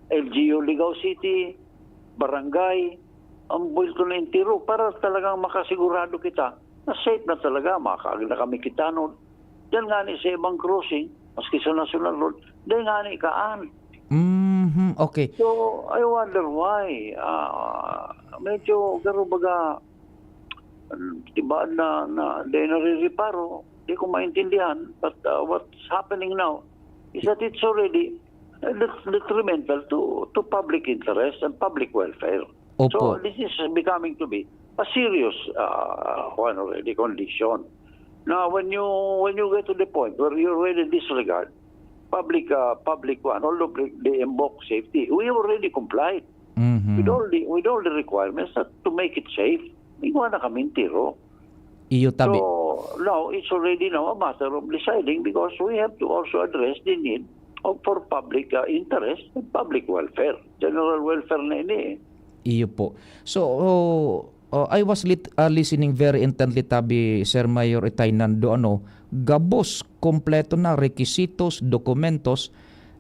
L G U Ligao City, barangay, ang buwelto na entero para talagang makasigurado kita na safe na talaga, makaagi na kami ki tanod. Diyan ngani sa ibang crossing, maski sa National Road, diyan ngani kaan. Mhm, okay. So, I wonder why, ah, medyo garo baga, diba, na, na, di narireparo, di ko maintindihan, but, ah, what's happening now is that it's already, uh, det-, detrimental to, to public interest and public welfare. Opo. So, this is becoming to be a serious, uh, one already condition. Now, when you, when you get to the point where you already disregard public, uh, public one, although they invoke safety, we already complied Mhm. with all the, with all the requirements that to make it safe. Igwa na kami entero. Iyo tabi. So, now, it's already now a matter of deciding because we have to also address the need of, for public, uh, interest and public welfare. General welfare na ini eh. Iyo po. So, oh, oh, I was lit-, uh, listening very intently, tabi, Sir Mayor Itay Nando, ano, gabos, kompleto na, requisitos, dokumentos,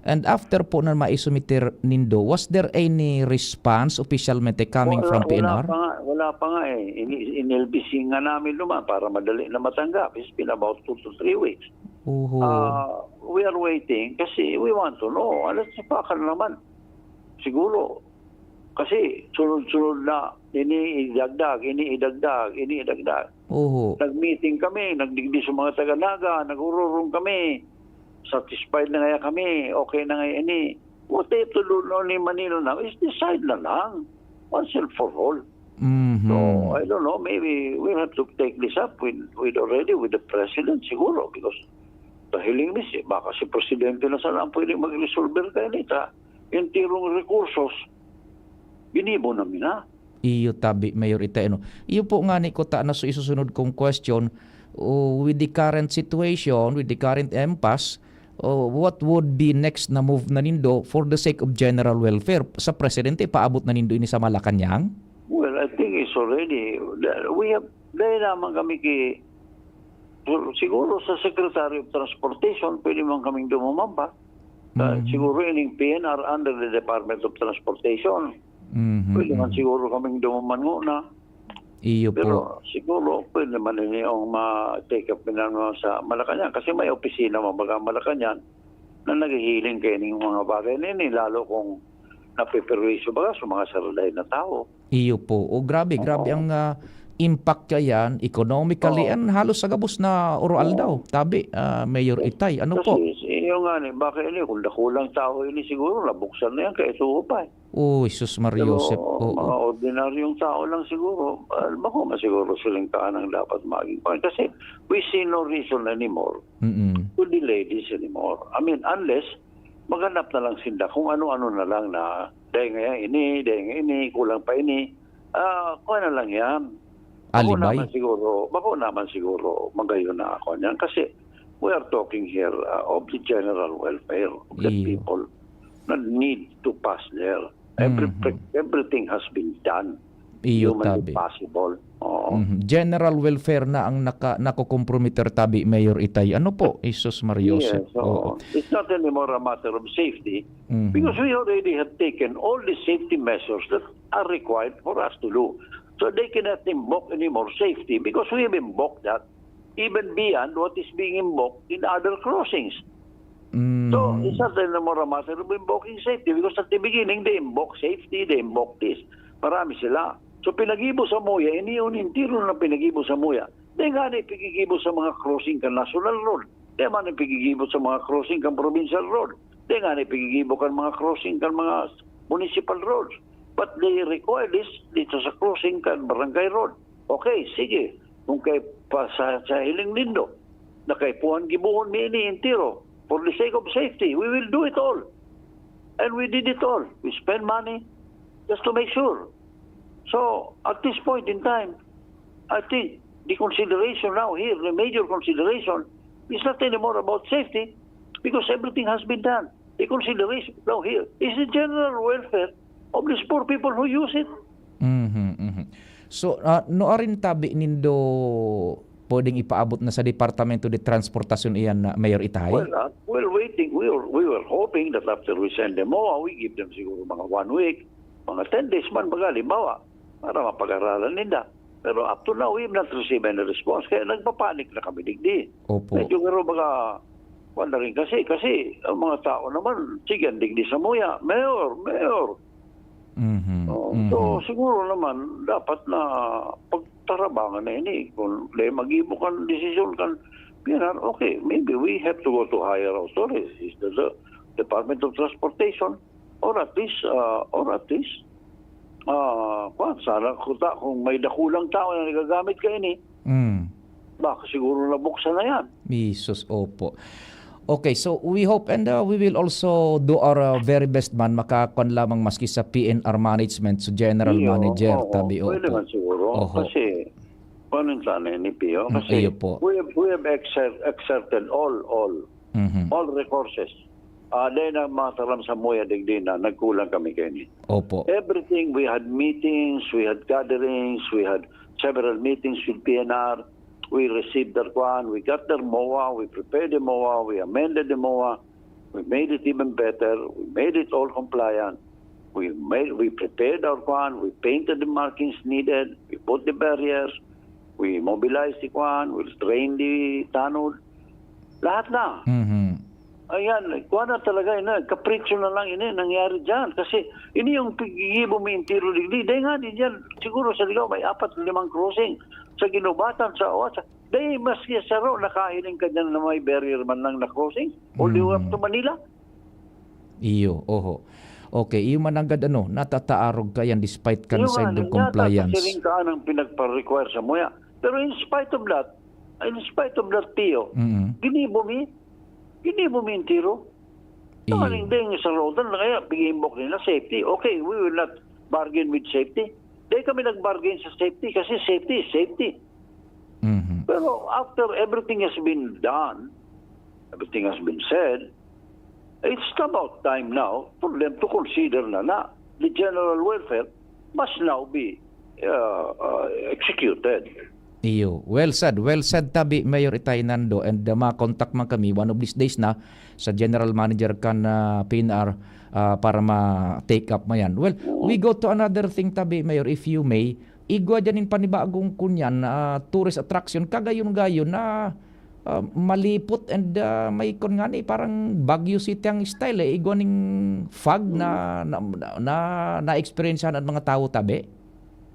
and after po na maisumiter nindo, was there any response officialmente coming Wala, from wala P N R? pa nga, wala pa nga eh. Ini-, inilbising nga namin naman para madali na matanggap. It's been about two to three weeks. Oho. Ah, we are waiting kasi we want to know. Alas, sapakan naman. Siguro, kasi sunod-sunod na, ini idagdag, ini idagdag, ini idagdag. Oho. Nag-meeting kami, nagdigdi sa mga taga Naga, nag-ururong kami. Satisfied na ngaya kami, okay na ngaya ini. What they have to do now ni Manila now is decide na lang. once and for all. Mhm. So, I don't know, maybe we have to take this up with, with already with the president siguro, because pahiling ni si, baka si presidente na sana ang pwedeng mag-resolve kaini ta. Yung tirong rekursos, ginibo na mina. Iyo tabi, Mayor Itay, ano. Iyo po ngani ko ta na su-, isusunod kong question, oh, with the current situation, with the current impasse, oh, what would be next na move na nindo for the sake of general welfare? Sa presidente, paabot na nindo ini sa Malacañang? Well, I think it's already, we have, dahil naman kami ki, siguro sa Secretary of Transportation, pwede man kaming dumumamba. Ah, Mhm. siguro ining P N R under the Department of Transportation. Mhm, Pwede man mhm. siguro kaming dumuman nguna. Iyo po. Pero siguro pwede man ini ang ma-take up naman sa Malacañang kasi may opisina man baga Malacañang na naghihiling kaining mga bagay na ini, lalo kung napeperwisyo baga sa mga saradahin na tao. Iyo po. O, grabe, grabe Oo. ang, ah, impact kaya yan, economically, Oo. and halos sa gabos na oro-aldaw. Oo. Tabi, ah, Mayor Itay, ano po? Kasi, iyo nga ni, baka ini, kung dakulang tao ini siguro, nabuksan na yan, kaya ito pa eh. Uy, sus, Maria Pero Joseph. Oo. mga ordinaryong tao lang siguro, ah, bako man siguro silang taan ang dapat maging pa. Kasi we see no reason anymore Mm-mm. to delay this anymore. I mean, unless maghanap na lang sinda kung ano-ano na lang na, "Dahil ngayon ini, dahil ngayon ini, kulang pa ini." Ah, kuha na lang yan. Bako Alibay? naman siguro, bako naman siguro, magayon na ako niyan. Kasi we are talking here, ah, of the general welfare of the Iyo. people na need to pass there. Every, Mhm. everything has been done. Iyo, Humanly tabi. possible. Oo. Mhm. General welfare na ang naka-, nakokomprometer tabi, Mayor Itay. Ano po? Jesus Maria Joseph. Yes, oo. Oo. It's not anymore a matter of safety Mhm. because we already have taken all the safety measures that are required for us to do. So they cannot invoke anymore safety because we have invoked that even beyond what is being invoked in other crossings. So, Mhm. it's not anymore a matter of invoking safety because at the beginning, they invoke safety, they invoke this. Marami sila. So, pinagibo sa muya, ini yung entero na pinagibo sa muya. Di nga na ipigigibo sa mga crossing kan national road. Di man ipigigibo sa mga crossing kan provincial road. Di nga na ipigigibo kan mga crossing kan mga municipal roads. But they require this dito sa crossing kan barangay road. Okay, sige. Kung kay pa sa, sa hiling nindo, na kaipuhan gibohon mi ini entero. For the sake of safety, we will do it all. And we did it all. We spend money just to make sure. So, at this point in time, I think the consideration now here, the major consideration, is not anymore about safety because everything has been done. The consideration now here is the general welfare of these poor people who use it. Mhm, mhm. So, ah, nuarin tabi nindo pwedeng ipaabot na sa Departamento de Transportasyon iyan, na Mayor Itay? Well, ah, well, waiting. We were, we were hoping that after we send them MOA, we give them siguro mga one week, mga ten days man, baga, halimbawa, para mapag-aralan ninda. Pero up to now, we have not received any response. Kaya nagpapanik na kami digdi. Opo. Medyo garo baga, wala rin kasi, kasi ang mga tao naman, sige, ang digdi sa muya, "Mayor, Mayor." Mhm, Oh, so, mhm. siguro naman, dapat na pagtarabangan na ini. Kung di mag-ibo kan desisyon kan P N R, okay, maybe we have to go to higher authorities, the, the Department of Transportation, or at least, ah, or at least, ah, kwan, sana kuta, kung may dakulang tao na nagagamit kaini, Mm. baka siguro nabuksan na yan. Jesus, opo. Okay, so we hope and, uh, we will also do our, uh, very best man, makakon lamang maski sa P N R management, so general Iyo, manager, oo, tabi, pwede opo. man siguro. Oho. Kasi, paano sana ni Pio? Mm, Kasi iyo po. we have, we have exer-, exerted all, all, Mhm. all resources. Ah, dahil na mataram sa muya digdi na nagkulang kami kaini. Opo. Everything, we had meetings, we had gatherings, we had several meetings with P N R. We received their kwan, we got their MOA, we prepared the MOA, we amended the MOA, we made it even better, we made it all compliant. We made, we prepared our kwan, we painted the markings needed, we put the barriers, we mobilized the kwan, we drained the tanod. Lahat na. Mhm. Ayan, kuha na talaga, ina, kapritsyo na lang ini nangyari dyan. Kasi ini yung pigigibo mi entero digdi. Dahil nga din dyan, siguro sa Ligao may apat, limang crossing. Sa Ginubatan, sa Oasa. Dahil maski sa Ro, nakahiling ka dyan na may barrier man lang na crossing. All the way up Mm. to Manila. Iyo, oho. Okay, iyo man nanggad ano, natataarog ka yan despite kan Iyo nga, side of nga, compliance. Tatasiring ka anang pinagpa-require sa muya. Pero in spite of that, in spite of that, Pio, Mm. ginibo mi, ginibo mi entero. Iyo. Tamaning ding sa road na kaya, pag-iimbok nila, safety. Okay, we will not bargain with safety. Dahil kami nag-bargain sa safety kasi safety is safety. Mhm. Pero after everything has been done, everything has been said, it's about time now for them to consider na na the general welfare must now be, uh, uh, executed. Iyo. Well said. Well said, tabi, Mayor Itay Nando, and, uh, makontak man kami one of these days na sa general manager kan, uh, P N R, uh, para ma-take up mo yan. Well, we go to another thing, tabi, Mayor, if you may. Igwa dyan yung panibagong kunyan, ah, tourist attraction. Kagayon-gayon na, ah, malipot and, ah, may kun nga ni, parang Baguio City ang style, eh. Igwa ning fog na, na, na, na, na-experiencehan ang mga tawo, tabi?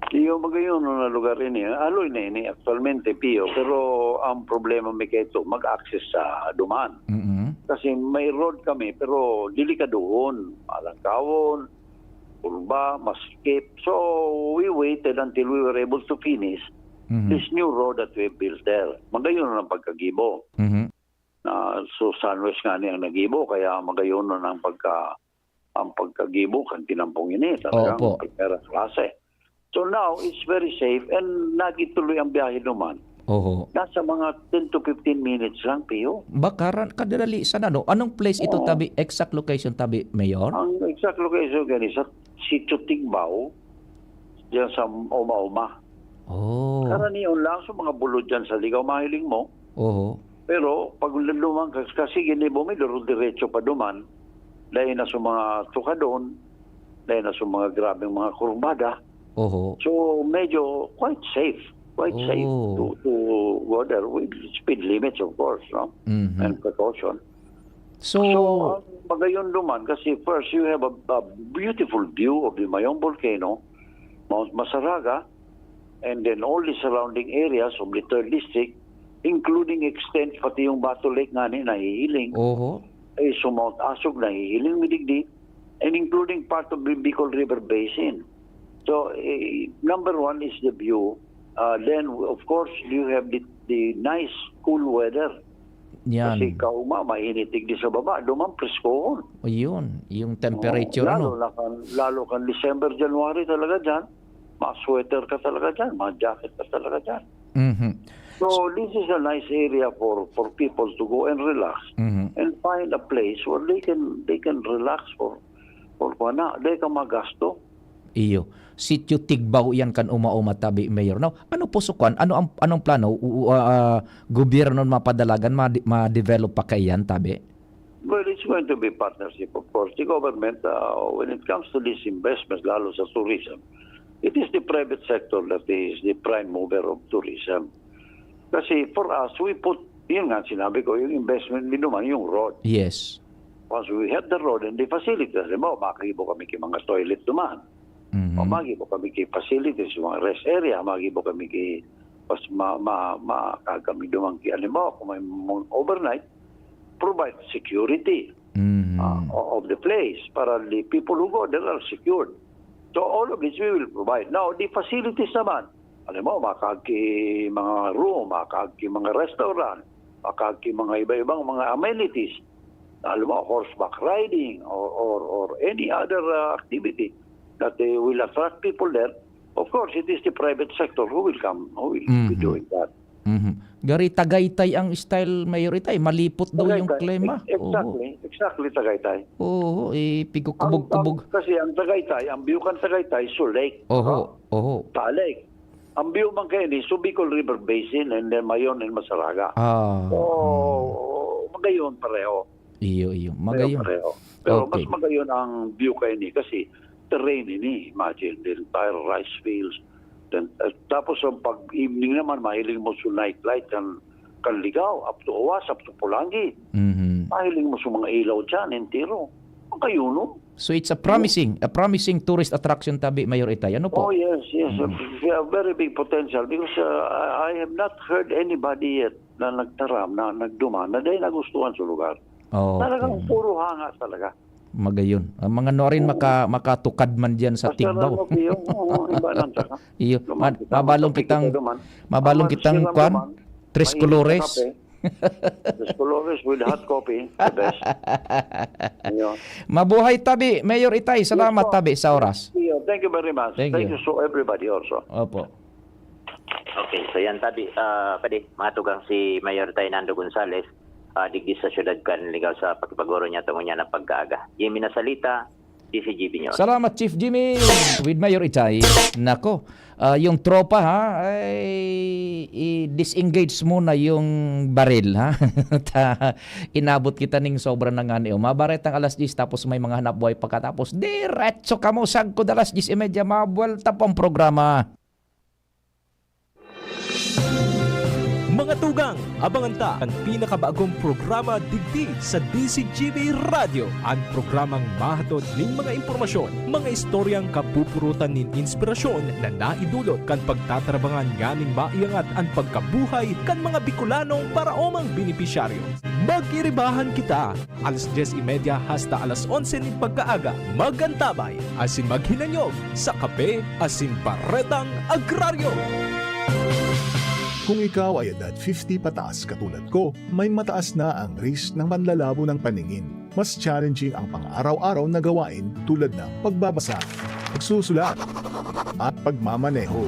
Iyo, magayon na lugar ini. Aloy na ini, aktualmente, Pio. Pero ang problema mi kaito, mag-access sa duman. Mm-mm. Kasi may road kami, pero delikadohon, malangkawon, kurba, masikip. So, we waited until we were able to finish Mhm. this new road that we built there. Magayon ang pagkagibo. Mhm. Na, so, Sunwest nga ni ang nagibo, kaya magayon na ang pagka-, ang pagkagibo kan tinampong ini. Talagang Opo. primera klase. So, now, it's very safe and nagituloy ang biyahe naman. Oho. Nasa mga ten to fifteen minutes lang, Pio. Baka ra-, kadali sana, no? Anong place ito, Oo. tabi, exact location, tabi, Mayor? Ang exact location gani sa Sitio Tigbao, diyan sa Oma-Oma. Oh. Karaniwan lang sa mga bulod dyan sa Ligao, mahiling mo. Oho. Pero pag lumang ka, kasi ginibo mi, duro diretso pa duman. Dahil na sa mga tukadon, dahil na sa mga grabeng mga kurbada. Oho. So, medyo quite safe. Quite safe Oh. to, to go there with speed limits, of course, no? Mhm. And precaution. So, So, ang magayon duman, kasi first, you have a, a beautiful view of the Mayong Volcano, Mount Masaraga, and then all the surrounding areas of the third district, including extent pati yung Bato Lake nga ni nahihiling. Oho. Eh, so Mount Asog nahihiling mi digdi, and including part of the Bicol River Basin. So, eh, number one is the view. Uh, then, of course, you have the, the nice cool weather. Yan. Kasi kauma, mainit digdi sa baba, duman preskohon. O yun, yung temperature, Oh, lalo ano? na kan, lalo kan December, January talaga dyan, ma-sweater ka talaga dyan, ma-jacket ka talaga dyan. Mhm. So, this is a nice area for, for people to go and relax Mhm. and find a place where they can, they can relax for, for kuwan na, di ka magasto. Iyo. Sitio Tigbao yan kan Oma-Oma, tabi, Mayor. Now, ano po, so, kuwan? Ano ang, anong plano? U-, u-, ah, ah, gobyerno mapadalagan, ma-, ma-develop pa kaiyan, tabi? Well, it's going to be partnership, of course. The government, uh, when it comes to these investments, lalo sa tourism, it is the private sector that is the prime mover of tourism. Kasi for us, we put, yun nga sinabi ko, yung investment din naman, yung road. Yes. Once we have the road and the facilities, halimbawa, makibo kami ki mga toilet duman. Mhm. O magibo kami ki facilities, mga rest area, magibo kami ki, pas-, ma-, ma-, ma-, kag kami duman ki, halimbawa, kung may mga overnight, provide security, Mhm. ah, o-, of the place para the people who go there are secured. So, all of this we will provide. Now, the facilities naman, alam mo, makag ki mga room, makag ki mga restaurant, makag ki mga iba-ibang mga amenities, alam mo, horseback riding or, or, or any other, uh, activity that, uh, will attract people there. Of course, it is the private sector who will come, who will be Mhm. doing that. Mhm. Gari Tagaytay ang style, Mayor Itay. Malipot daw yung Tagaytay. klima. Ex-, exactly. Oo. Exactly, Tagaytay. Oo, eh, Ang, pigkukubog-kubog. ang, kasi ang Tagaytay, ang view kan Tagaytay, so lake. Oho, Diba? oho. Sa lake. Ang view man kayo ni, so Bicol River Basin and then Mayon and Masaraga. Ah, So, mm. magayon pareho. Iyo, iyo. Pareho, Magayon. pareho. Pero mas Okay. magayon ang view kayo ni kasi terrain ini. Imagine, the entire rice fields. Then, uh, tapos ang pag-evening naman, mahiling mo sa night light kan, kan Ligao, up to Oas, up to Pulangi. Mhm. Mahiling mo sa mga ilaw dyan, entero. Magayon, no? So it's a promising, a promising tourist attraction tabi, Mayor Itay. Ano po? Oh, yes, yes. Mm. A very big potential because, uh, I, I have not heard anybody yet na nagtaram, na nagduman, na dahil nagustuhan sa lugar. Okay. Talagang puro hanga talaga. Magayon. Ang mga nuarin Oo. maka-, makatukad man diyan sa Basta Tigbao. lang, okay, yung, oo, iba lang, saka Iyo, duman ma-, kita, mabalong magkape kita kitang, duman. mabalong Ang kitang mga kwan, duman, Tres mahilig sa Colores. kape. Tres Colores with hot coffee, the best. Ayun. Mabuhay tabi, Mayor Itay. Salamat Yes po. tabi sa oras. Iyo, thank you very much. Thank Thank you. you so everybody also. Opo. Okay, so yan tabi, ah, padi, mga tugang si Mayor Tainando Gonzales, ah, digdi sa siyudad kan ligaw sa pakipagoro niya tungo niya ng pagkaaga. Jimmy Nasalita, D C G B News. Salamat, Chief Jimmy, with Mayor Itay. Nako, ah, yung tropa, ha, ay, i-disengage muna yung baril, ha? Ta-, inabot kita ning sobra na nga ni, oh. Mabaretang alas diyes, tapos may mga hanap buhay pagkatapos. Diretso kamo, sagkod alas diyes y media, mabuwelta po ang programa. Mga tugang, abangan ta an pinakabagong programa digdi sa D C G B Radyo, an programang mahatod nin mga impormasyon, mga istoryang kapupurutan nin inspirasyon na naidulot kan pagtatarabangan nganing maiangat an pagkabuhay kan mga Bicolanong paraomang benepisyaryo. Mag-iribahan kita! Alas dyes y media hasta alas onse nin pagkaaga, mag-antabay asin maghinanyog sa kape asin baretang agraryo. Kung ikaw ay edad fifty pataas katulad ko, may mataas na ang risk ng panlalabo ng paningin. Mas challenging ang pang-araw-araw na gawain tulad ng pagbabasa, pagsusulat, at pagmamaneho.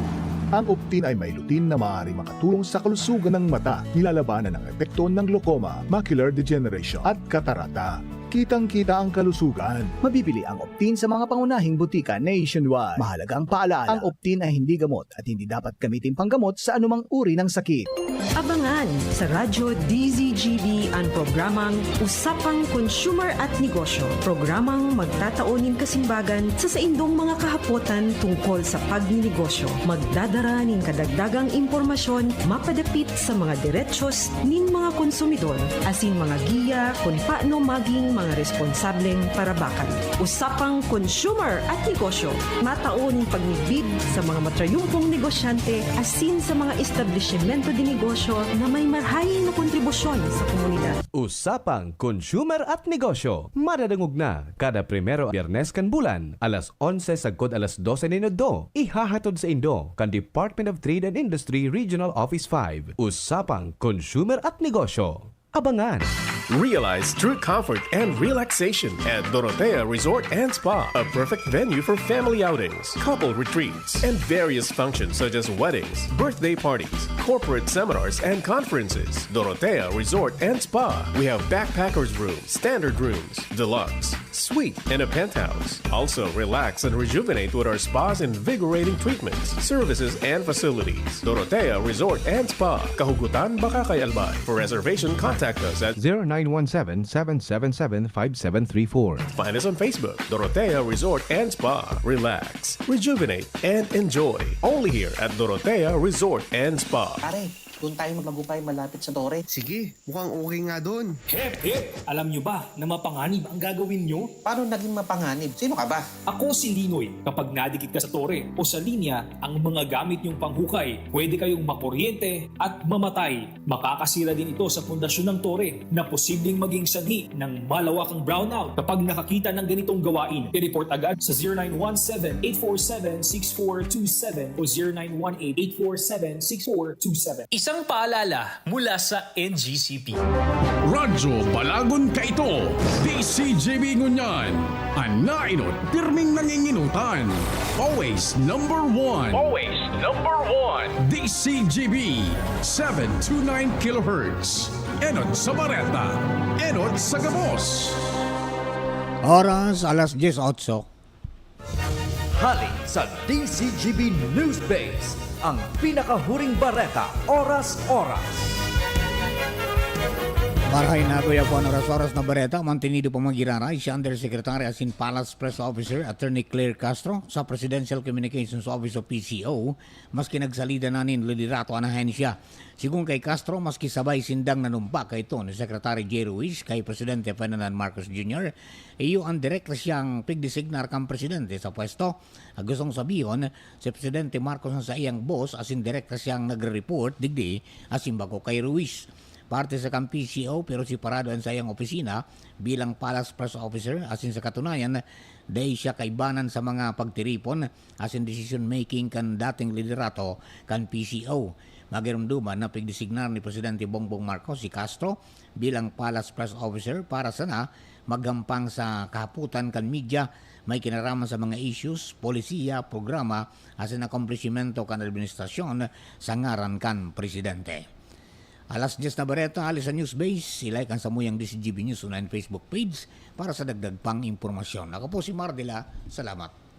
Ang Optin ay may lutein na maaaring makatulong sa kalusugan ng mata, nilalabanan ang epekto ng glaucoma, macular degeneration, at katarata. Kitang-kita ang kalusugan. Mabibili ang Optin sa mga pangunahing butika nationwide. Mahalagang paalala, ang Optin ay hindi gamot at hindi dapat gamitin panggamot sa anumang uri ng sakit. Abangan sa Radyo D Z G B ang programang Usapang Consumer at Negosyo. Programang magtatao nin kasimbagan sa saindong mga kahapotan tungkol sa pagninegosyo. Magdadara nin kadagdagang impormasyon mapadapit sa mga derechos nin mga konsumidor asin mga giya kun paano maging mga responsableng parabakan. Usapang Consumer at Negosyo, matao nin pagmidbid sa mga matrayumpong negosyante asin sa mga establisimento de negosyo na may marhay na kontribusyon sa komunidad. Usapang Consumer at Negosyo, madadangog na kada primero Biyernes kan bulan, alas onse sagkod alas dose nin udto. Ihahatod saindo kan Department of Trade and Industry Regional Office five. Usapang Consumer at Negosyo. Abangan! Realize true comfort and relaxation at Dorotea Resort and Spa, a perfect venue for family outings, couple retreats, and various functions such as weddings, birthday parties, corporate seminars, and conferences. Dorotea Resort and Spa. We have backpackers room, standard rooms, deluxe, suite, and a penthouse. Also, relax and rejuvenate with our spa's invigorating treatments, services, and facilities. Dorotea Resort and Spa, Kahugutan, Bacacay, Albay. For reservation, contact us at zero nine one seven, seven seven seven, five seven three four. Find us on Facebook, Dorotea Resort and Spa. Relax, rejuvenate, and enjoy. Only here at Dorotea Resort and Spa. Pare, doon tayo magmagupay malapit sa tore. Sige, mukhang okay nga doon. Hep, hep! Alam nyo ba na mapanganib ang gagawin nyo? Paano naging mapanganib? Sino ka ba? Ako si Linoy. Kapag nadikit ka sa tore o sa linya, ang mga gamit nyong panghukay, pwede kayong makuryente at mamatay. Makakasira din ito sa pundasyon ng tore na posibleng maging sanhi ng malawakang brownout. Kapag nakakita ng ganitong gawain, i-report agad sa zero nine one seven, eight four seven, six four two seven o zero nine one eight, eight four seven, six four two seven. Isang paalala mula sa N G C P. Radyo Balagon Kaito, D C G B ngunyan. An naenot, pirming nanginginutan. Always number one. Always number one. D C G B, seven two nine kilohertz. Enot sa bareta, enot sa gabos. Oras, alas dyes otso. Hali sa D C G B News Base, ang pinakahuring bareta, oras-oras. Marahay na, kuya, po an oras-oras na bareta, mantinido pa magiraray si Undersecretary asin Palace Press Officer, Attorney Claire Castro, sa Presidential Communications Office o P C O, maski nagsalida na nin liderato an ahensya. Sigon kay Castro, maski sabay sindang nanumpa kaidto ni Secretary Jay Ruiz kay Presidente Ferdinand Marcos Junior, iyo an direkta siyang pigdesignar kan presidente sa pwesto. Gustong sabihon, si Presidente Marcos an saiyang boss asin direkta siyang nagre-report digdi asin bako kay Ruiz. parte sa kan P C O, pero separado an saiyang opisina bilang Palace Press Officer, asin sa katunayan, dai siya kaibanan sa mga pagtiripon asin decision making kan dating liderato kan P C O. Magirumduman na pigdesignar ni Presidente Bongbong Marcos si Castro bilang Palace Press Officer para sana maghampang sa kahapotan kan media may kinaraman sa mga issues, polisiya, programa, asin akomplishimento kan administrasyon sa ngaran kan presidente. Alas diyes na bareta, hali sa Newsbase, i-like ang samuyang D Z G B News Online Facebook page para sa dagdag pang impormasyon. Ako po si Mardila, salamat.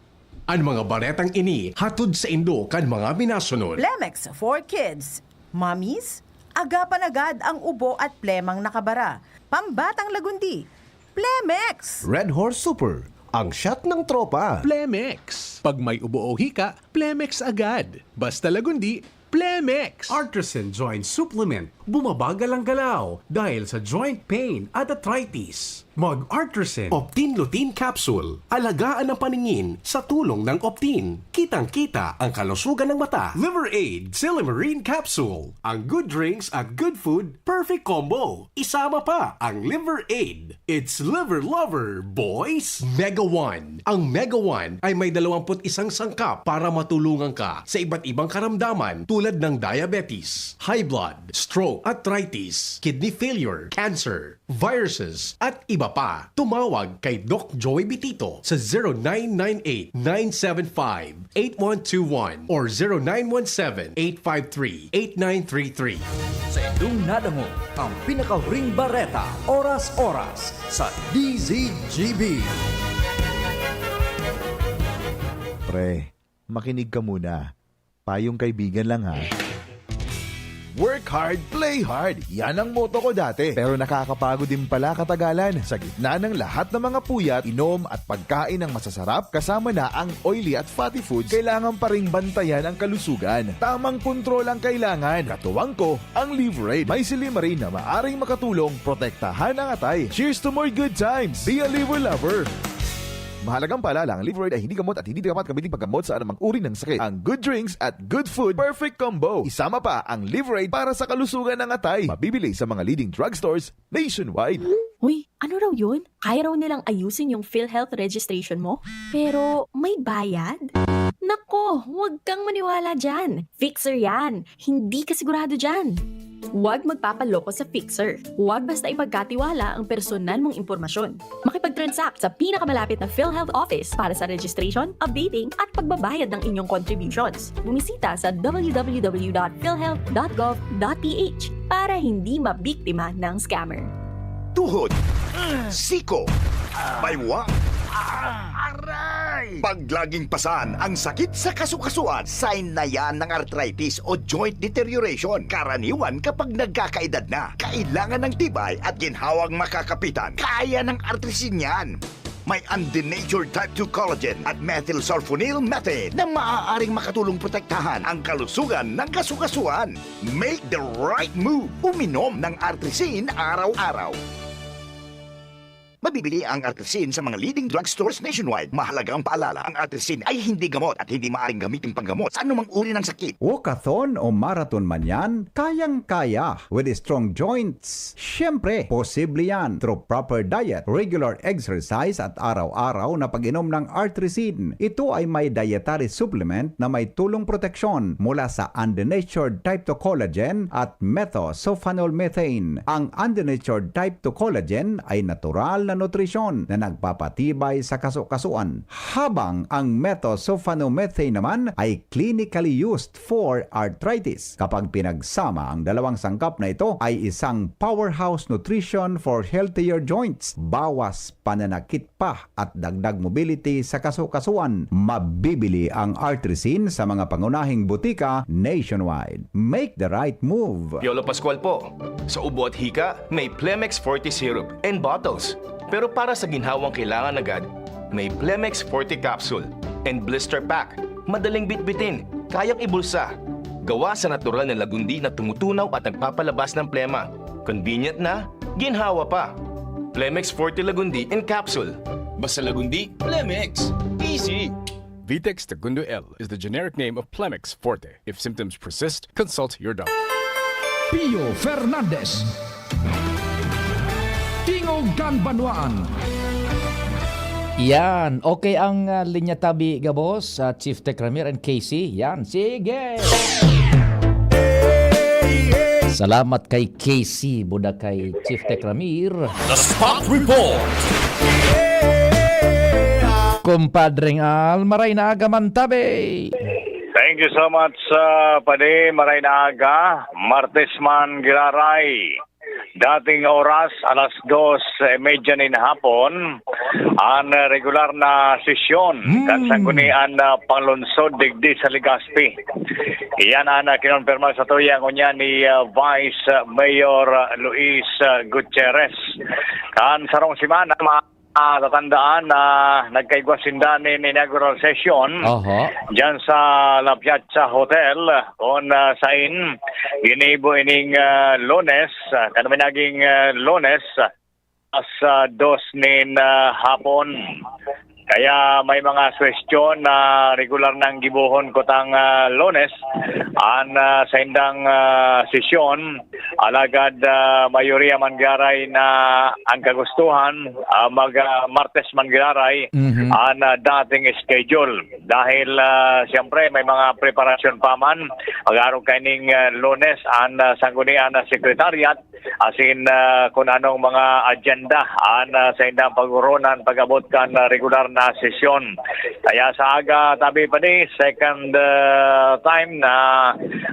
An mga baretang ini hatod saindo kan mga minasunod. Plemex for Kids. Mommies, agapan agad ang ubo at plemang nakabara. Pambatang lagundi, Plemex! Red Horse Super, ang shot ng tropa. Plemex. Pag may ubo o hika, Plemex agad. Basta lagundi, Plemex. Artisan Joint Supplement. Bumabagal ang galaw dahil sa joint pain at arthritis. Mag Artisan Optin Lutein Capsule. Alagaan ang paningin sa tulong ng Optin. Kitang-kita ang kalusugan ng mata. Liver Aid Silimarine Capsule. Ang good drinks at good food, perfect combo. Isama pa ang Liver Aid. It's Liver Lover, boys! Mega One. Ang Mega One ay may dalawampu't isang sangkap para matulungan ka sa iba't ibang karamdaman tulad ng diabetes, high blood, stroke, arthritis, kidney failure, cancer, viruses, at iba pa. Tumawag kay Doc Joy Bitito sa zero nine nine eight nine seven five eight one two one or zero nine one seven eight five three eight nine three three. Sa indong nadangog ang pinakahuring bareta, oras-oras, sa D Z G B. Pre, makinig ka muna. Payong kaibigan lang, ha. Work hard, play hard. Yan ang motto ko dati. Pero nakakapagod din pala katagalan. Sa gitna ng lahat ng mga puyat, inom at pagkain ng masasarap, kasama na ang oily at fatty foods, kailangan pa ring bantayan ang kalusugan. Tamang kontrol ang kailangan. Katuwang ko, ang Liverade. May silymarin na maaring makatulong protektahan ang atay. Cheers to more good times! Be a Liver Lover! Mahalagang paalala, ang Liverade ay hindi gamot at hindi dapat gamitin paggamot sa anumang uri ng sakit. Ang good drinks at good food, perfect combo. Isama pa ang Liverade para sa kalusugan ng atay. Mabibili sa mga leading drugstores nationwide. Uy, ano raw yun? Kaya raw nilang ayusin yung PhilHealth registration mo? Pero may bayad? Nako, huwag kang maniwala dyan. Fixer yan. Hindi ka sigurado dyan. Huwag magpapaloko sa Fixer. Huwag basta ipagkatiwala ang personal mong impormasyon. Makipag-transact sa pinakamalapit na PhilHealth office para sa registration, updating, at pagbabayad ng inyong contributions. Bumisita sa w w w dot philhealth dot gov dot p h para hindi mabiktima ng scammer. Tuhod, siko, baywang, aray! Pag laging pasan ang sakit sa kasukasuan, sign na yan ng arthritis o joint deterioration. Karaniwan kapag nagkakaedad na, kailangan ng tibay at ginhawang makakapitan. Kaya ng Artrisin yan. May undenatured type two collagen at methylsulfonyl methane na maaaring makatulong protektahan ang kalusugan ng kasukasuan. Make the right move. Uminom ng Artrisin araw-araw. Mabibili ang Artrisin sa mga leading drugstores nationwide. Mahalagang paalala, ang Artrisin ay hindi gamot at hindi maaaring gamitin panggamot sa anumang uri ng sakit. Walkathon o marathon man yan, kayang-kaya with strong joints. Siyempre, posible yan through proper diet, regular exercise at araw-araw na pag-inom ng Artrisin. Ito ay may dietary supplement na may tulong proteksyon mula sa undenatured type two collagen at methosulfonylmethane. Ang undenatured type two collagen ay natural na nutrisyon na nagpapatibay sa kasukasuan, habang ang methosulfonylmethane naman ay clinically used for arthritis. Kapag pinagsama, ang dalawang sangkap na ito ay isang powerhouse nutrition for healthier joints. Bawas pananakit pa at dagdag mobility sa kasukasuan. Mabibili ang Artrisin sa mga pangunahing butika nationwide. Make the right move! Piolo Pascual po. Sa ubo at hika, may Plemex Forte Syrup and bottles. Pero para sa ginhawang kailangan agad, may Plemex Forte Capsule and Blister Pack. Madaling bitbitin, kayang ibulsa. Gawa sa natural na lagundi na tumutunaw at nagpapalabas ng plema. Convenient na, ginhawa pa. Plemex Forte Lagundi in Capsule. Basta Lagundi, Plemex. Easy! Vitex Segundo L is the generic name of Plemex Forte. If symptoms persist, consult your doctor. Pio Fernandez. Tingog kan Banwaan. Yan. Okay ang, ah, linya tabi, gabos, ah, Chief Tech Ramir and K C. Yan. Sige. Salamat kay K C, buda kay Chief Tech Ramir. The Spot Report. Kumpadring Al, maray na aga man tabi. Thank you so much, ah, Padi. Maray na aga. Martes man giraray. Dating oras, alas dos y media nin hapon, an, ah, regular na sesyon Hmm. kan Sanggunian na Panlungsod digdi sa Legazpi. Iyan an, ah, kinonpirma sa tuya ngunyan ni, ah, Vice Mayor, ah, Luis, ah, Gutierrez. Kan sarong semana, ma-, ah, tatandaan na nagkaigwa sinda nin inaugural session Oho. diyan sa La Piazza Hotel, kun, ah, sain ginibo ining, ah, Lunes, ah, kan minaging, ah, Lunes, ah, alas dos nin, ah, hapon. Kaya may mga suwestiyon na regular nang gibohon kutang, ah, Lunes, an, ah, saindang, ah, sesyon. Alagad, ah, mayoriya man giraray na an kagustuhan, ah, mag, ah, Martes man giraray Mhm. an, ah, dating schedule. Dahil, ah, siyempre, may mga preparasyon pa man. Mag-arog kaining, ah, Lunes an, ah, Sanggunian na Secretariat, asin, ah, kun anong mga agenda an, ah, saindang pag-oronan pag-abot kan, ah, regular na sesyon. Kaya sa aga, tabi pa ni, second, ah, time na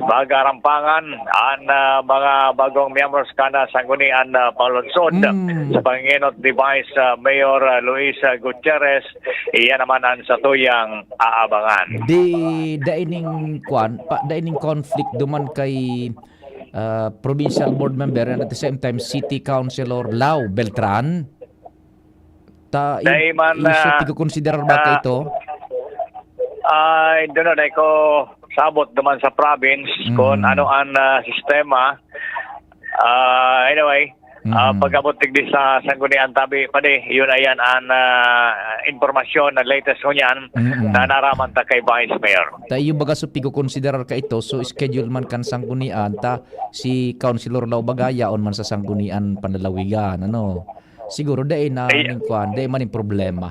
mag-arampangan an, ah, mga bagong miyembros kan, ah, Sanggunian na Panlungsod Mm. sa pangingenot ni Vice, ah, Mayor, ah, Luis, ah, Gutierrez. Iyan naman an satuyang aabangan. Di, dai ning kwan, pa, dai ning conflict duman kay, ah, provincial board member and at the same time city councilor Lau Beltran? Ta, i-, Dai man, iso ah, pigkokonsiderar ba ah, kaito? Ay, doon na, dai ko sabot duman sa province Mm. kung ano ang, ah, sistema. Ah, anyway, ah, Mm. pag-abot digdi sa Sanggunian tabi, padi, yun ayan ang, ah, impormasyon na latest ngunyan Mm. na naraman ta kay Vice Mayor. Ta iyo baga so pigkokonsiderar kaito, so schedule man kan Sanggunian, ta si Councilor Lau baga yaon man sa Sanggunian Panlalawigan, ano? Siguro dai na Ay- ning kwan, dai man ning problema.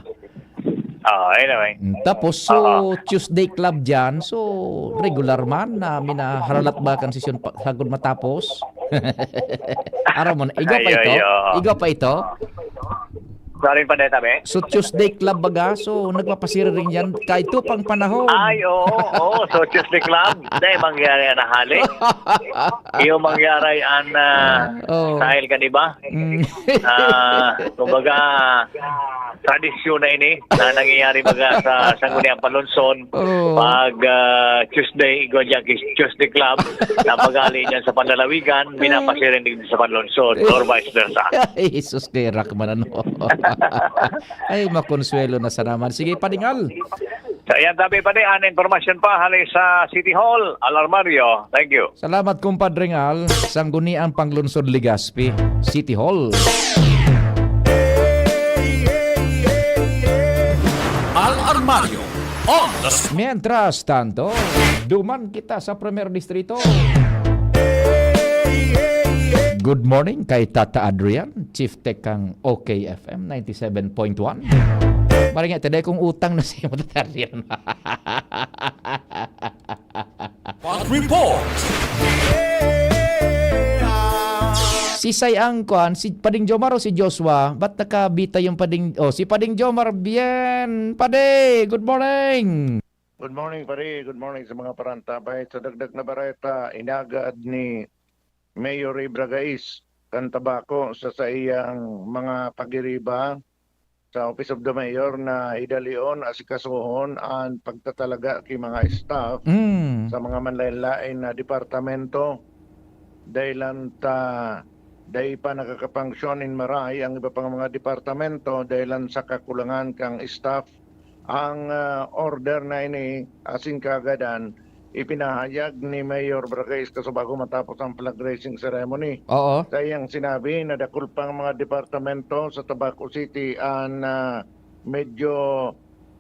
Ah, anyway. Mm, tapos, so, Oo. Tuesday Club dyan, so, regular man na minaharalat ba kan sesyon pa, sagod matapos? Aram mo na, igwa pa Ay, ito? ay, oo. Igwa pa ito? Sorry pa, Deta, be? So, Tuesday Club baga, so, nagpapasiri rin yan. Kahit to pang panahon. Ay, oo, oo. So, Tuesday Club, dahil mangyari na hali. Yung mangyari, an, ah, Oo. style ka, di ba? Mm. Ah, kumbaga, tradisyon na ini na nangyayari baga sa Sangguniang Panlungsod. Oo. Pag, ah, Tuesday, igwa dyan, kis-, Tuesday Club, napagali dyan sa Panlalawigan, minapasiring din sa Panlungsod, or vice versa. Ay, Jesus, kay Rockman, ano? Ay, makonsuelo na sa naman. Sige, Pading Al. So, ayan, tabi pa ni, an impormasyon pa, hali sa City Hall, Alarmario. Thank you. Salamat, kumpadre Al. Sangguniang Panglungsod Legazpi, City Hall. Al Armario on the s- Mientras tanto, duman kita sa Primer Distrito. Good morning kay Tata Adrian, Chief Tech kang O K F M ninety-seven point one. Maringa, taday kong utang na si Tata Adrian. Spot Report. Si Say ang kwan, si Pading Jomar o si Joshua? Ba't nakabita yung Pading, oh, si Pading Jomar, bien! Padi, good morning! Good morning, pare. Good morning sa mga parantabay. Sa dagdag na bareta, inagad ni Mayor Ray Bragais kan Tabaco sa saiyang mga pagiriba sa Office of the Mayor na idalion, asikasuhon an pagtatalaga ki mga staff Mm. sa mga manlaen-laen na departamento. Dahilan ta dai pa nakakapangsyon nin maray ang iba pang mga departamento dahilan sa kakulangan kan staff. Ang, ah, order na ini asin kaagadan ipinahayag ni Mayor Bragais kasubago matapos ang flag raising ceremony. Oo. Sa iyang sinabi na dakul pang mga departamento sa Tabaco City an, ah, medyo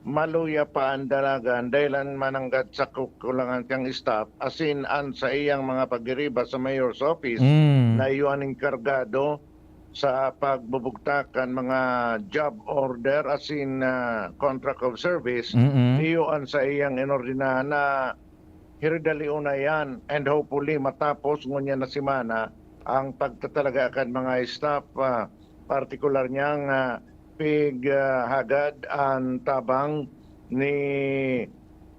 maluya pa ang dalagan dahilan mananggad sa kakulangan kan staff, asin an saiyang mga pagiriba sa mayor's office Mm. na iyo an enkargado sa pagbubugtak kan mga job order asin, ah, contract of service, Mm-mm. iyo an saiyang inordenahan na hiridalion na yan, and hopefully matapos ngunyan na semana ang pagtatalaga kan mga staff, ah, partikular niyang, ah, pig, ah, hagad an tabang ni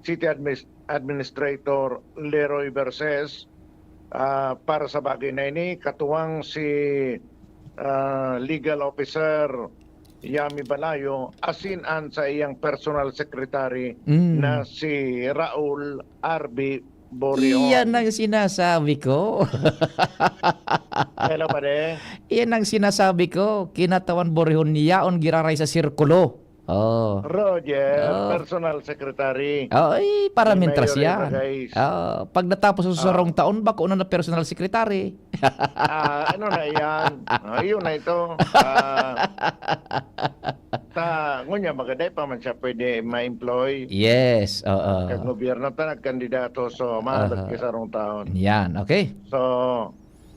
City Admis-, Administrator Leroy Verses. Ah, para sa bagay na ini, katuwang si, ah, Legal Officer Yami Balayo, asin an saiyang personal secretary Mm. na si Raul R B Borihon. Iyan ang sinasabi ko. Hello, pare. Iyan ang sinasabi ko. Kinatawan Borihon yaon giraray sa sirkulo. Oh. Roger, Oh. personal secretary Ay, para Ni mintras Mayor yan. Ibra Gais. Ah, pag natapos sa Ah. sarong taon, bako na na personal secretary. Ah, ano na yan? Ah, yun na ito. Ah, ta, ngunya, magaday pa man siya pwede ma-employ. Yes, oo. Kag gobyerno ta nagkandidato, so, mahalat Aha. ka sarong taon. Yan, okay. So,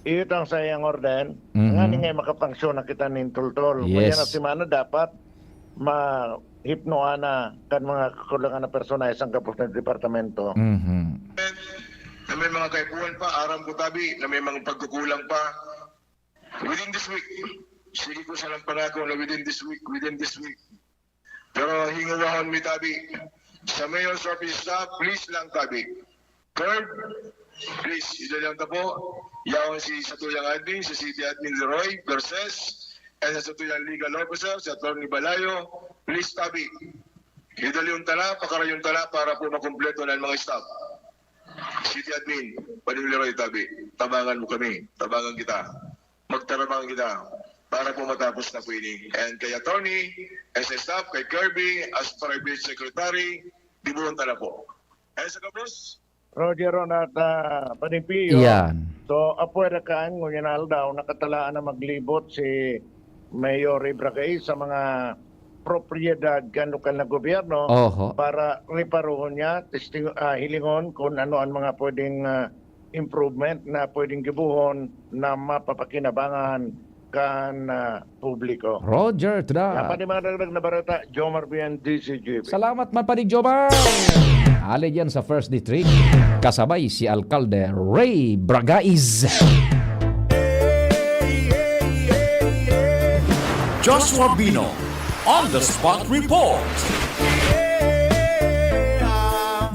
iyo tang saiyang orden. Mhm. Ngani nga makapangsyon na kita nin tultol. Yes. Ngunya na semana dapat mahipnoan na kan mga kakulangan na personahe sa gabos na departamento. Mhm. Na may mga kaipuhan pa, aram ko tabi na may mga pagkukulang pa. Within this week, sige ko sanang pangako na within this week, within this week. Pero hingowahon mi tabi. Sa mayor's office staff, please lang tabi. Third, please, idali lang ta po. Yaon si satuyang admin, si city admin Leroy Verses, and sa satuyang legal officer, si Attorney Balayo, please tabi. Idali yung tala, pakarayon tala para po makumpleto ng mga staff. City admin, Padre Leroy, tabi. Tabangan mo kami. Tabangan kita. Magtarabang kita para po matapos na po ini. And kay attorney, and sa staff, kay Kirby, as private secretary, dibuhon ta na po. And sa gabos, Roger Ron at, ah, Padre Pio. Yan. So, apwera kan, ngunyan na aldaw, nakatalaan na maglibot si Mayor Ibra Gais sa mga propiedad kan lokal na gobyerno Oho. para reparohon niya, testing, ah, hilingon kung ano ang mga pwedeng, ah, improvement na pwedeng gibohon na mapapakinabangan kan, ah, publiko. Roger, to that. Yan pa ni mga dagdag na bareta, Jomar Bian, D C G B. Salamat man, Panig Jomar. Hali dyan sa First District, kasabay si Alkalde Ray Bragais. Joshua Bino on the spot report.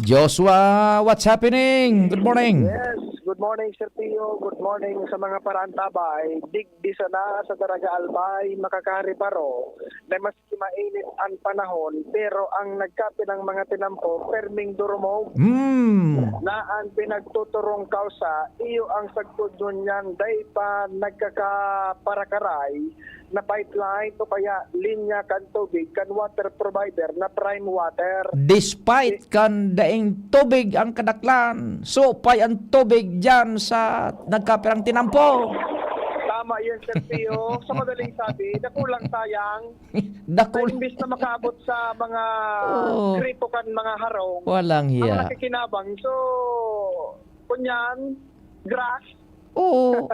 Joshua, what's happening? Good morning. Yes, good morning, Sir Pio. Good morning sa mga paraantabay. Digdi sana sa Daraga Albay, makakareparo na maski mainit ang panahon, pero ang nagkape ng mga tinampo, perming durumog. Hmm. Na ang pinagtuturong kausa, iyo ang sagkod ngunyan, dai pa nagkakaparakaray na pipeline o kaya linya kan tubig kan water provider na Prime Water. Despite kan daing tubig ang kadaklan, supay ang tubig diyan sa nagkapirang tinampo. Tama yun, Sir Pio. Sa madaling sabi, nakulang sayang. Dakul- Imbis na makaabot sa mga Oo. gripo kan mga harong, Walang ang hiya. nakikinabang. So, kunyan, grass, Oo.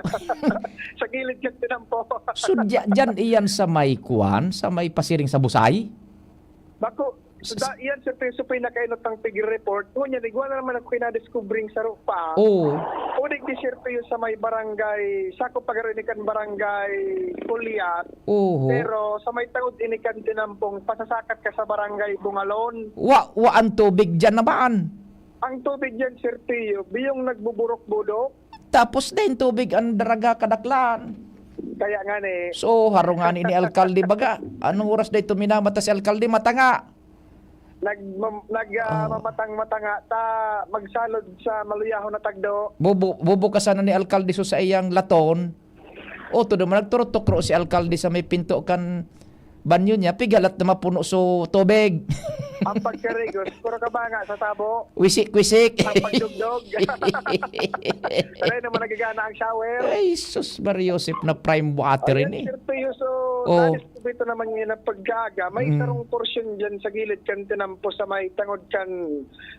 sa gilid kan tinampo. So, dya-, dyan iyan sa may kuwan, sa may pasiring sa Busay? Bako, S- da, iyan, Sir Pio, sa pinakainot ng pig report. Ngunyan, igwa na naman ako kinadiscovering sa rupa. Oo. Unig di, Sir Pio, sa may barangay, sakop pa garo ini kan barangay Puliat. Oo. Pero sa may taod ini kan tinampong, pasasakat ka sa barangay Bungalon. Wa, wa ang tubig dyan naman. Ang tubig dyan, Sir Pio, biyong nagbuburok-budok. Tapos din tubig ang daraga kadaklan. Kaya nga ni. So, harong nga ni, ni alkalde baga. Anong oras na ito minamata si alkalde? Matanga. Nag-, mam-, nag-, ah, Ah. mamatang-matanga ta magsalod sa maluyahon na tagdo. Bubu-, bubukasan na ni alkalde so sa iyang laton. O, to naman, nagturok-tukro si alkalde sa may pinto kan banyo niya, pigalat na mapuno so tubig. Ang pagkarigos, puro ka ba nga sa tabo? Wisik-wisik. Ang pagdugdog. Aray naman, nagagana ang shower. Ay, sus, Maria Josep na prime water Ayan, ini. Sir Pio, so, Oh. nais-, Ito naman ngayon ang pag-aaga. May Mm. sarong porsyon dyan sa gilid kan tinampo sa may tangod kan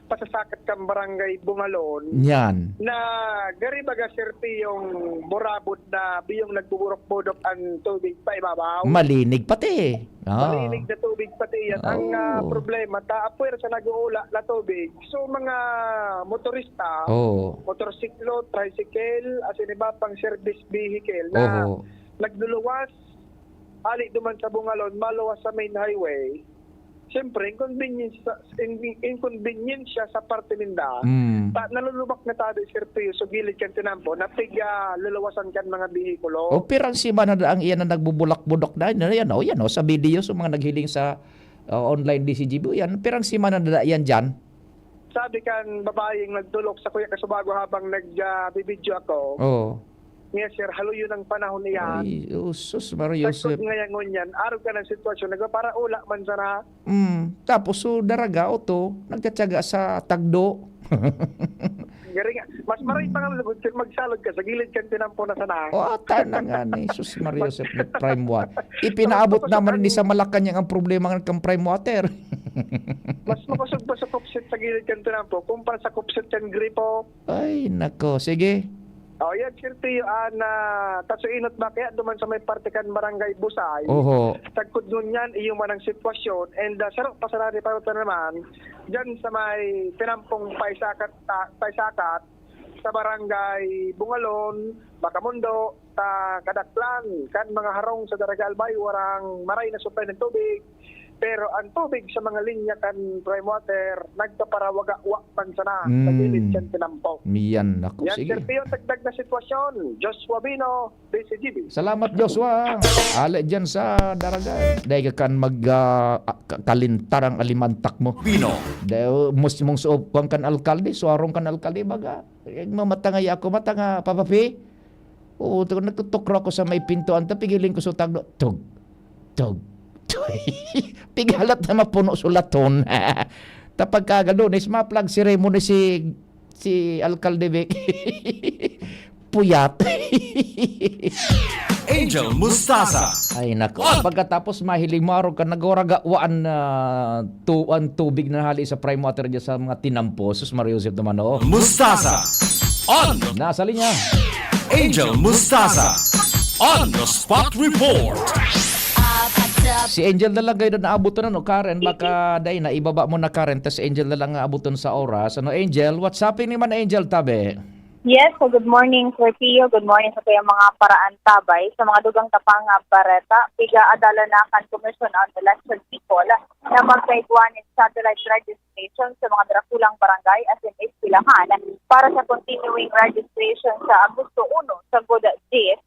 pasasakat kan Barangay Bungalon Yan. na gari baga, Sir P, yung burabod na biyong nagbuburok-budok ang tubig pa ibabaw. Malinig pati. Ah. Malinig na tubig pati yan. Ang, ah, Oo. problema, ta, apwera sa nag-uula na tubig. So, mga motorista, Oo. motorsiklo, tricycle, asin iba pang service vehicle na Oo. nagluluwas, ali duman sa Bungalon, maluwas sa main highway. Siyempre, inconvenience sa, in-, inconvenience siya sa parte ninda. Mm. Ta-, nalulubak na tabi, Sir Pio, sa gilid kan tinampo, na piga luluwasan kan mga bihikulo. O, pirang semana na ang iyan na nagbubulak-budok na, na yan, o, yan, o, sa video, sa mga naghiling sa, o, online D C G B, yan, pirang semana na yan dyan. Sabi kan babaeng nagdulok sa kuya kasubago habang nag, ah, bibidyo ako. Oo. Yes, sir. Haloy yun ang panahon niya. Ay, oh, sus, Maria Joseph. Sagkod ngayon ngunyan, arog ka ng sitwasyon. Nagpaparaula man sana. Mm. Tapos, so, daraga, oto, nagtatyaga sa tagdo. Gari nga. Mas maray pa nga lugod, sir, magsalog ka sa gilid kan tinampo na sana. O, ata na nga ni, sus, Maria Joseph, ni Prime Water. Ipinaabot Tapos, naman ang ni sa Malacanang ang problema ng kang Prime Water. Mas makusog pa sa kupsit sa gilid kan tinampo kumpara sa kupsit kan gripo. Ay, nako. Sige. O, yan, Sir Pio, ah, na tasuinot ba kaya duman sa may parte kan Barangay Busay? Oho. Sagkod ngunyan, iyo man ang sitwasyon. And, ah, sarong pasarari pa ito naman, dyan sa may tinampong paisakat, ah, paisakat, sa Barangay Bungalon, Bacamundo, sa Kadaklan, kan mga harong sa Daraga Albay, warang maray na supply ng tubig. Pero ang tubig sa mga linya kan Prime Water, nagpaparawaga-wa man sana sa Mm. gilid kan tinampo. Miyan, naku, Yan, sige. Sir Pio, dagdag na sitwasyon. Joshua Bino, D C G B. Salamat, Joshua. Ale dyan sa Daraga. Dahil ka kan mag, ah, ka-, kalintar ang alimantak mo. Bino. Dahil, mus-, mong suop kwan kan alkalde, suwarong kan alkalde, baga. Eh, mamatangay ako, matanga, papapi. Oo, to, nagtutukro ako sa may pintuan, ta pigiling ko sa tagdo. Tug, tug, tug. Pigalat na mapuno sulaton. Ta pagkagalunes, ma-flag ceremony si, si Alkalde Vic. Puyat. Angel Mustasa. Ay, nako. On. Pagkatapos, mahiling mo, arog ka, nagwaragawaan na tu-, ang tubig na hali sa Prime Water dyan sa mga tinampo. Sus, Maria Joseph naman, oh. Mustasa. On. Nasa linya. Angel Mustasa. On the spot report. Si Angel na lang kayo na naabutan, ano, Karen? Baka, dahil na, ibaba mo na, Karen. Tas Angel na lang ang abutan sa oras. Ano, Angel? What's happening man, Angel, tabi? Yes, so good morning, Sir Pio. Good morning sa kayong mga paraantabay. Sa mga dugang tapang nga bareta, piga-adala na kan Commission on Election People na magkaigwa nin satellite registration sa mga darakulang barangay asin eskwelahan para sa continuing registration sa Agosto uno sagkod diyes,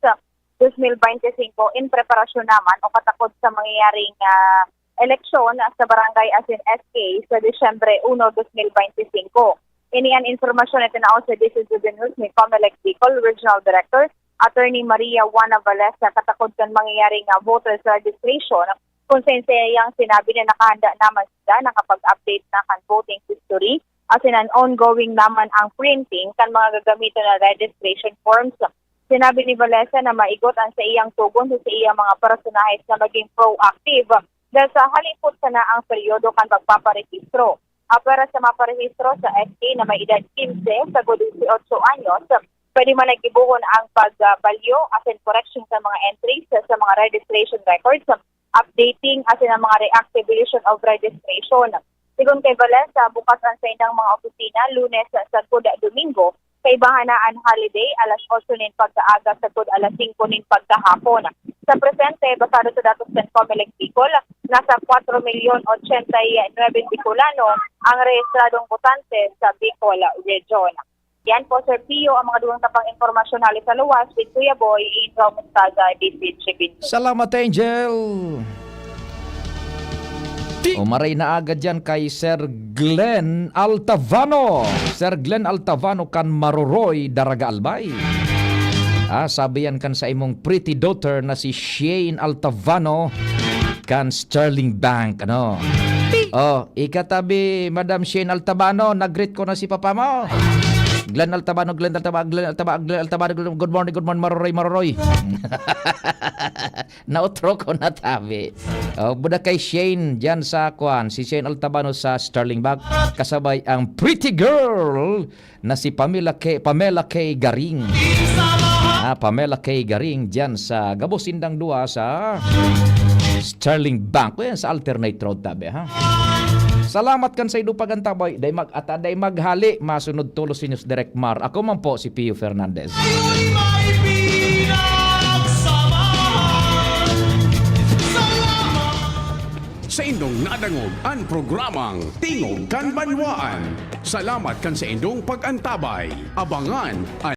dos mil bente singko, in preparasyon naman o katakod sa mangyayaring, ah, eleksyon sa barangay asin S K sa Disyembre uno, dos mil bente singko. Ini an impormasyon na tinao sa D C G B News ni Comelec Bicol Regional Director Attorney Maria Juana Valesa katakod kan mangyayaring, ah, voters registration, kung saen siyang sinabi na nakahanda naman sila, nakapag-update na kan voting history, asin an ongoing naman ang printing kan mga gagamiton na registration forms. Sinabi ni Valesa na maigot an saiyang tugon sa saiyang mga personahes na maging proactive dahil sa halipot sana ang peryodo kan pagpaparehistro. Apwera sa maparehistro sa S K na may edad kinse sagkod disiotso anyos, pwede man na gibohon ang pagbalyo asin correction sa mga entries sa mga registration records, updating asin ang mga reactivation of registration. Sigon kay Valesa, bukas ang saindang mga opisina Lunes sagkod Domingo, kaibahan na an holiday, alas otso nin pagkaaga sagkod alas singko nin pagkahapon. Sa presente, basado sa datos kan Comelec Bicol, nasa kwatro milyon ochenta y nuebe Bicolano ang rehistradong botante sa Bicol Region. Yan po, Sir Pio, ang mga dugang tapang impormasyon hali sa luwas with Kuya Boy, Angel Mustasa, D C G B. Salamat, Angel. Di- O, maray na agad yan kay Sir Glenn Altavano. Sir Glenn Altavano kan Maroroy, Daraga Albay. Ah, sabi yan kan sa imong pretty daughter na si Shane Altavano kan Sterling Bank, ano? Oh, ikatabi, Madam Shane Altavano, nag-greet ko na si papa mo. Glenn Altabano, Glenn Altabano, Glenn Altabano, Glenn Altabano, Glenn, good morning, good morning, Maroroy, Maroroy. Naotro ko na tabi. Oh, buda kay Shane dyan sa kwan. Si Shane Altabano sa Sterling Bank. Kasabay ang pretty girl na si Pamela K, Pamela K Garing. Ah, Pamela K Garing dyan sa gabos sindang dua sa Sterling Bank. O yan, sa alternate road tabi, ha? Salamat kan sa indo pagantabay. Dai mag-ata, dai maghali. Masunod tolos si News Direct Mar. Ako man po si Pio Fernandez. Saindong nadangog an programang Tingog kan Banwaan. Salamat kan saindong pag-antabay. Abangan an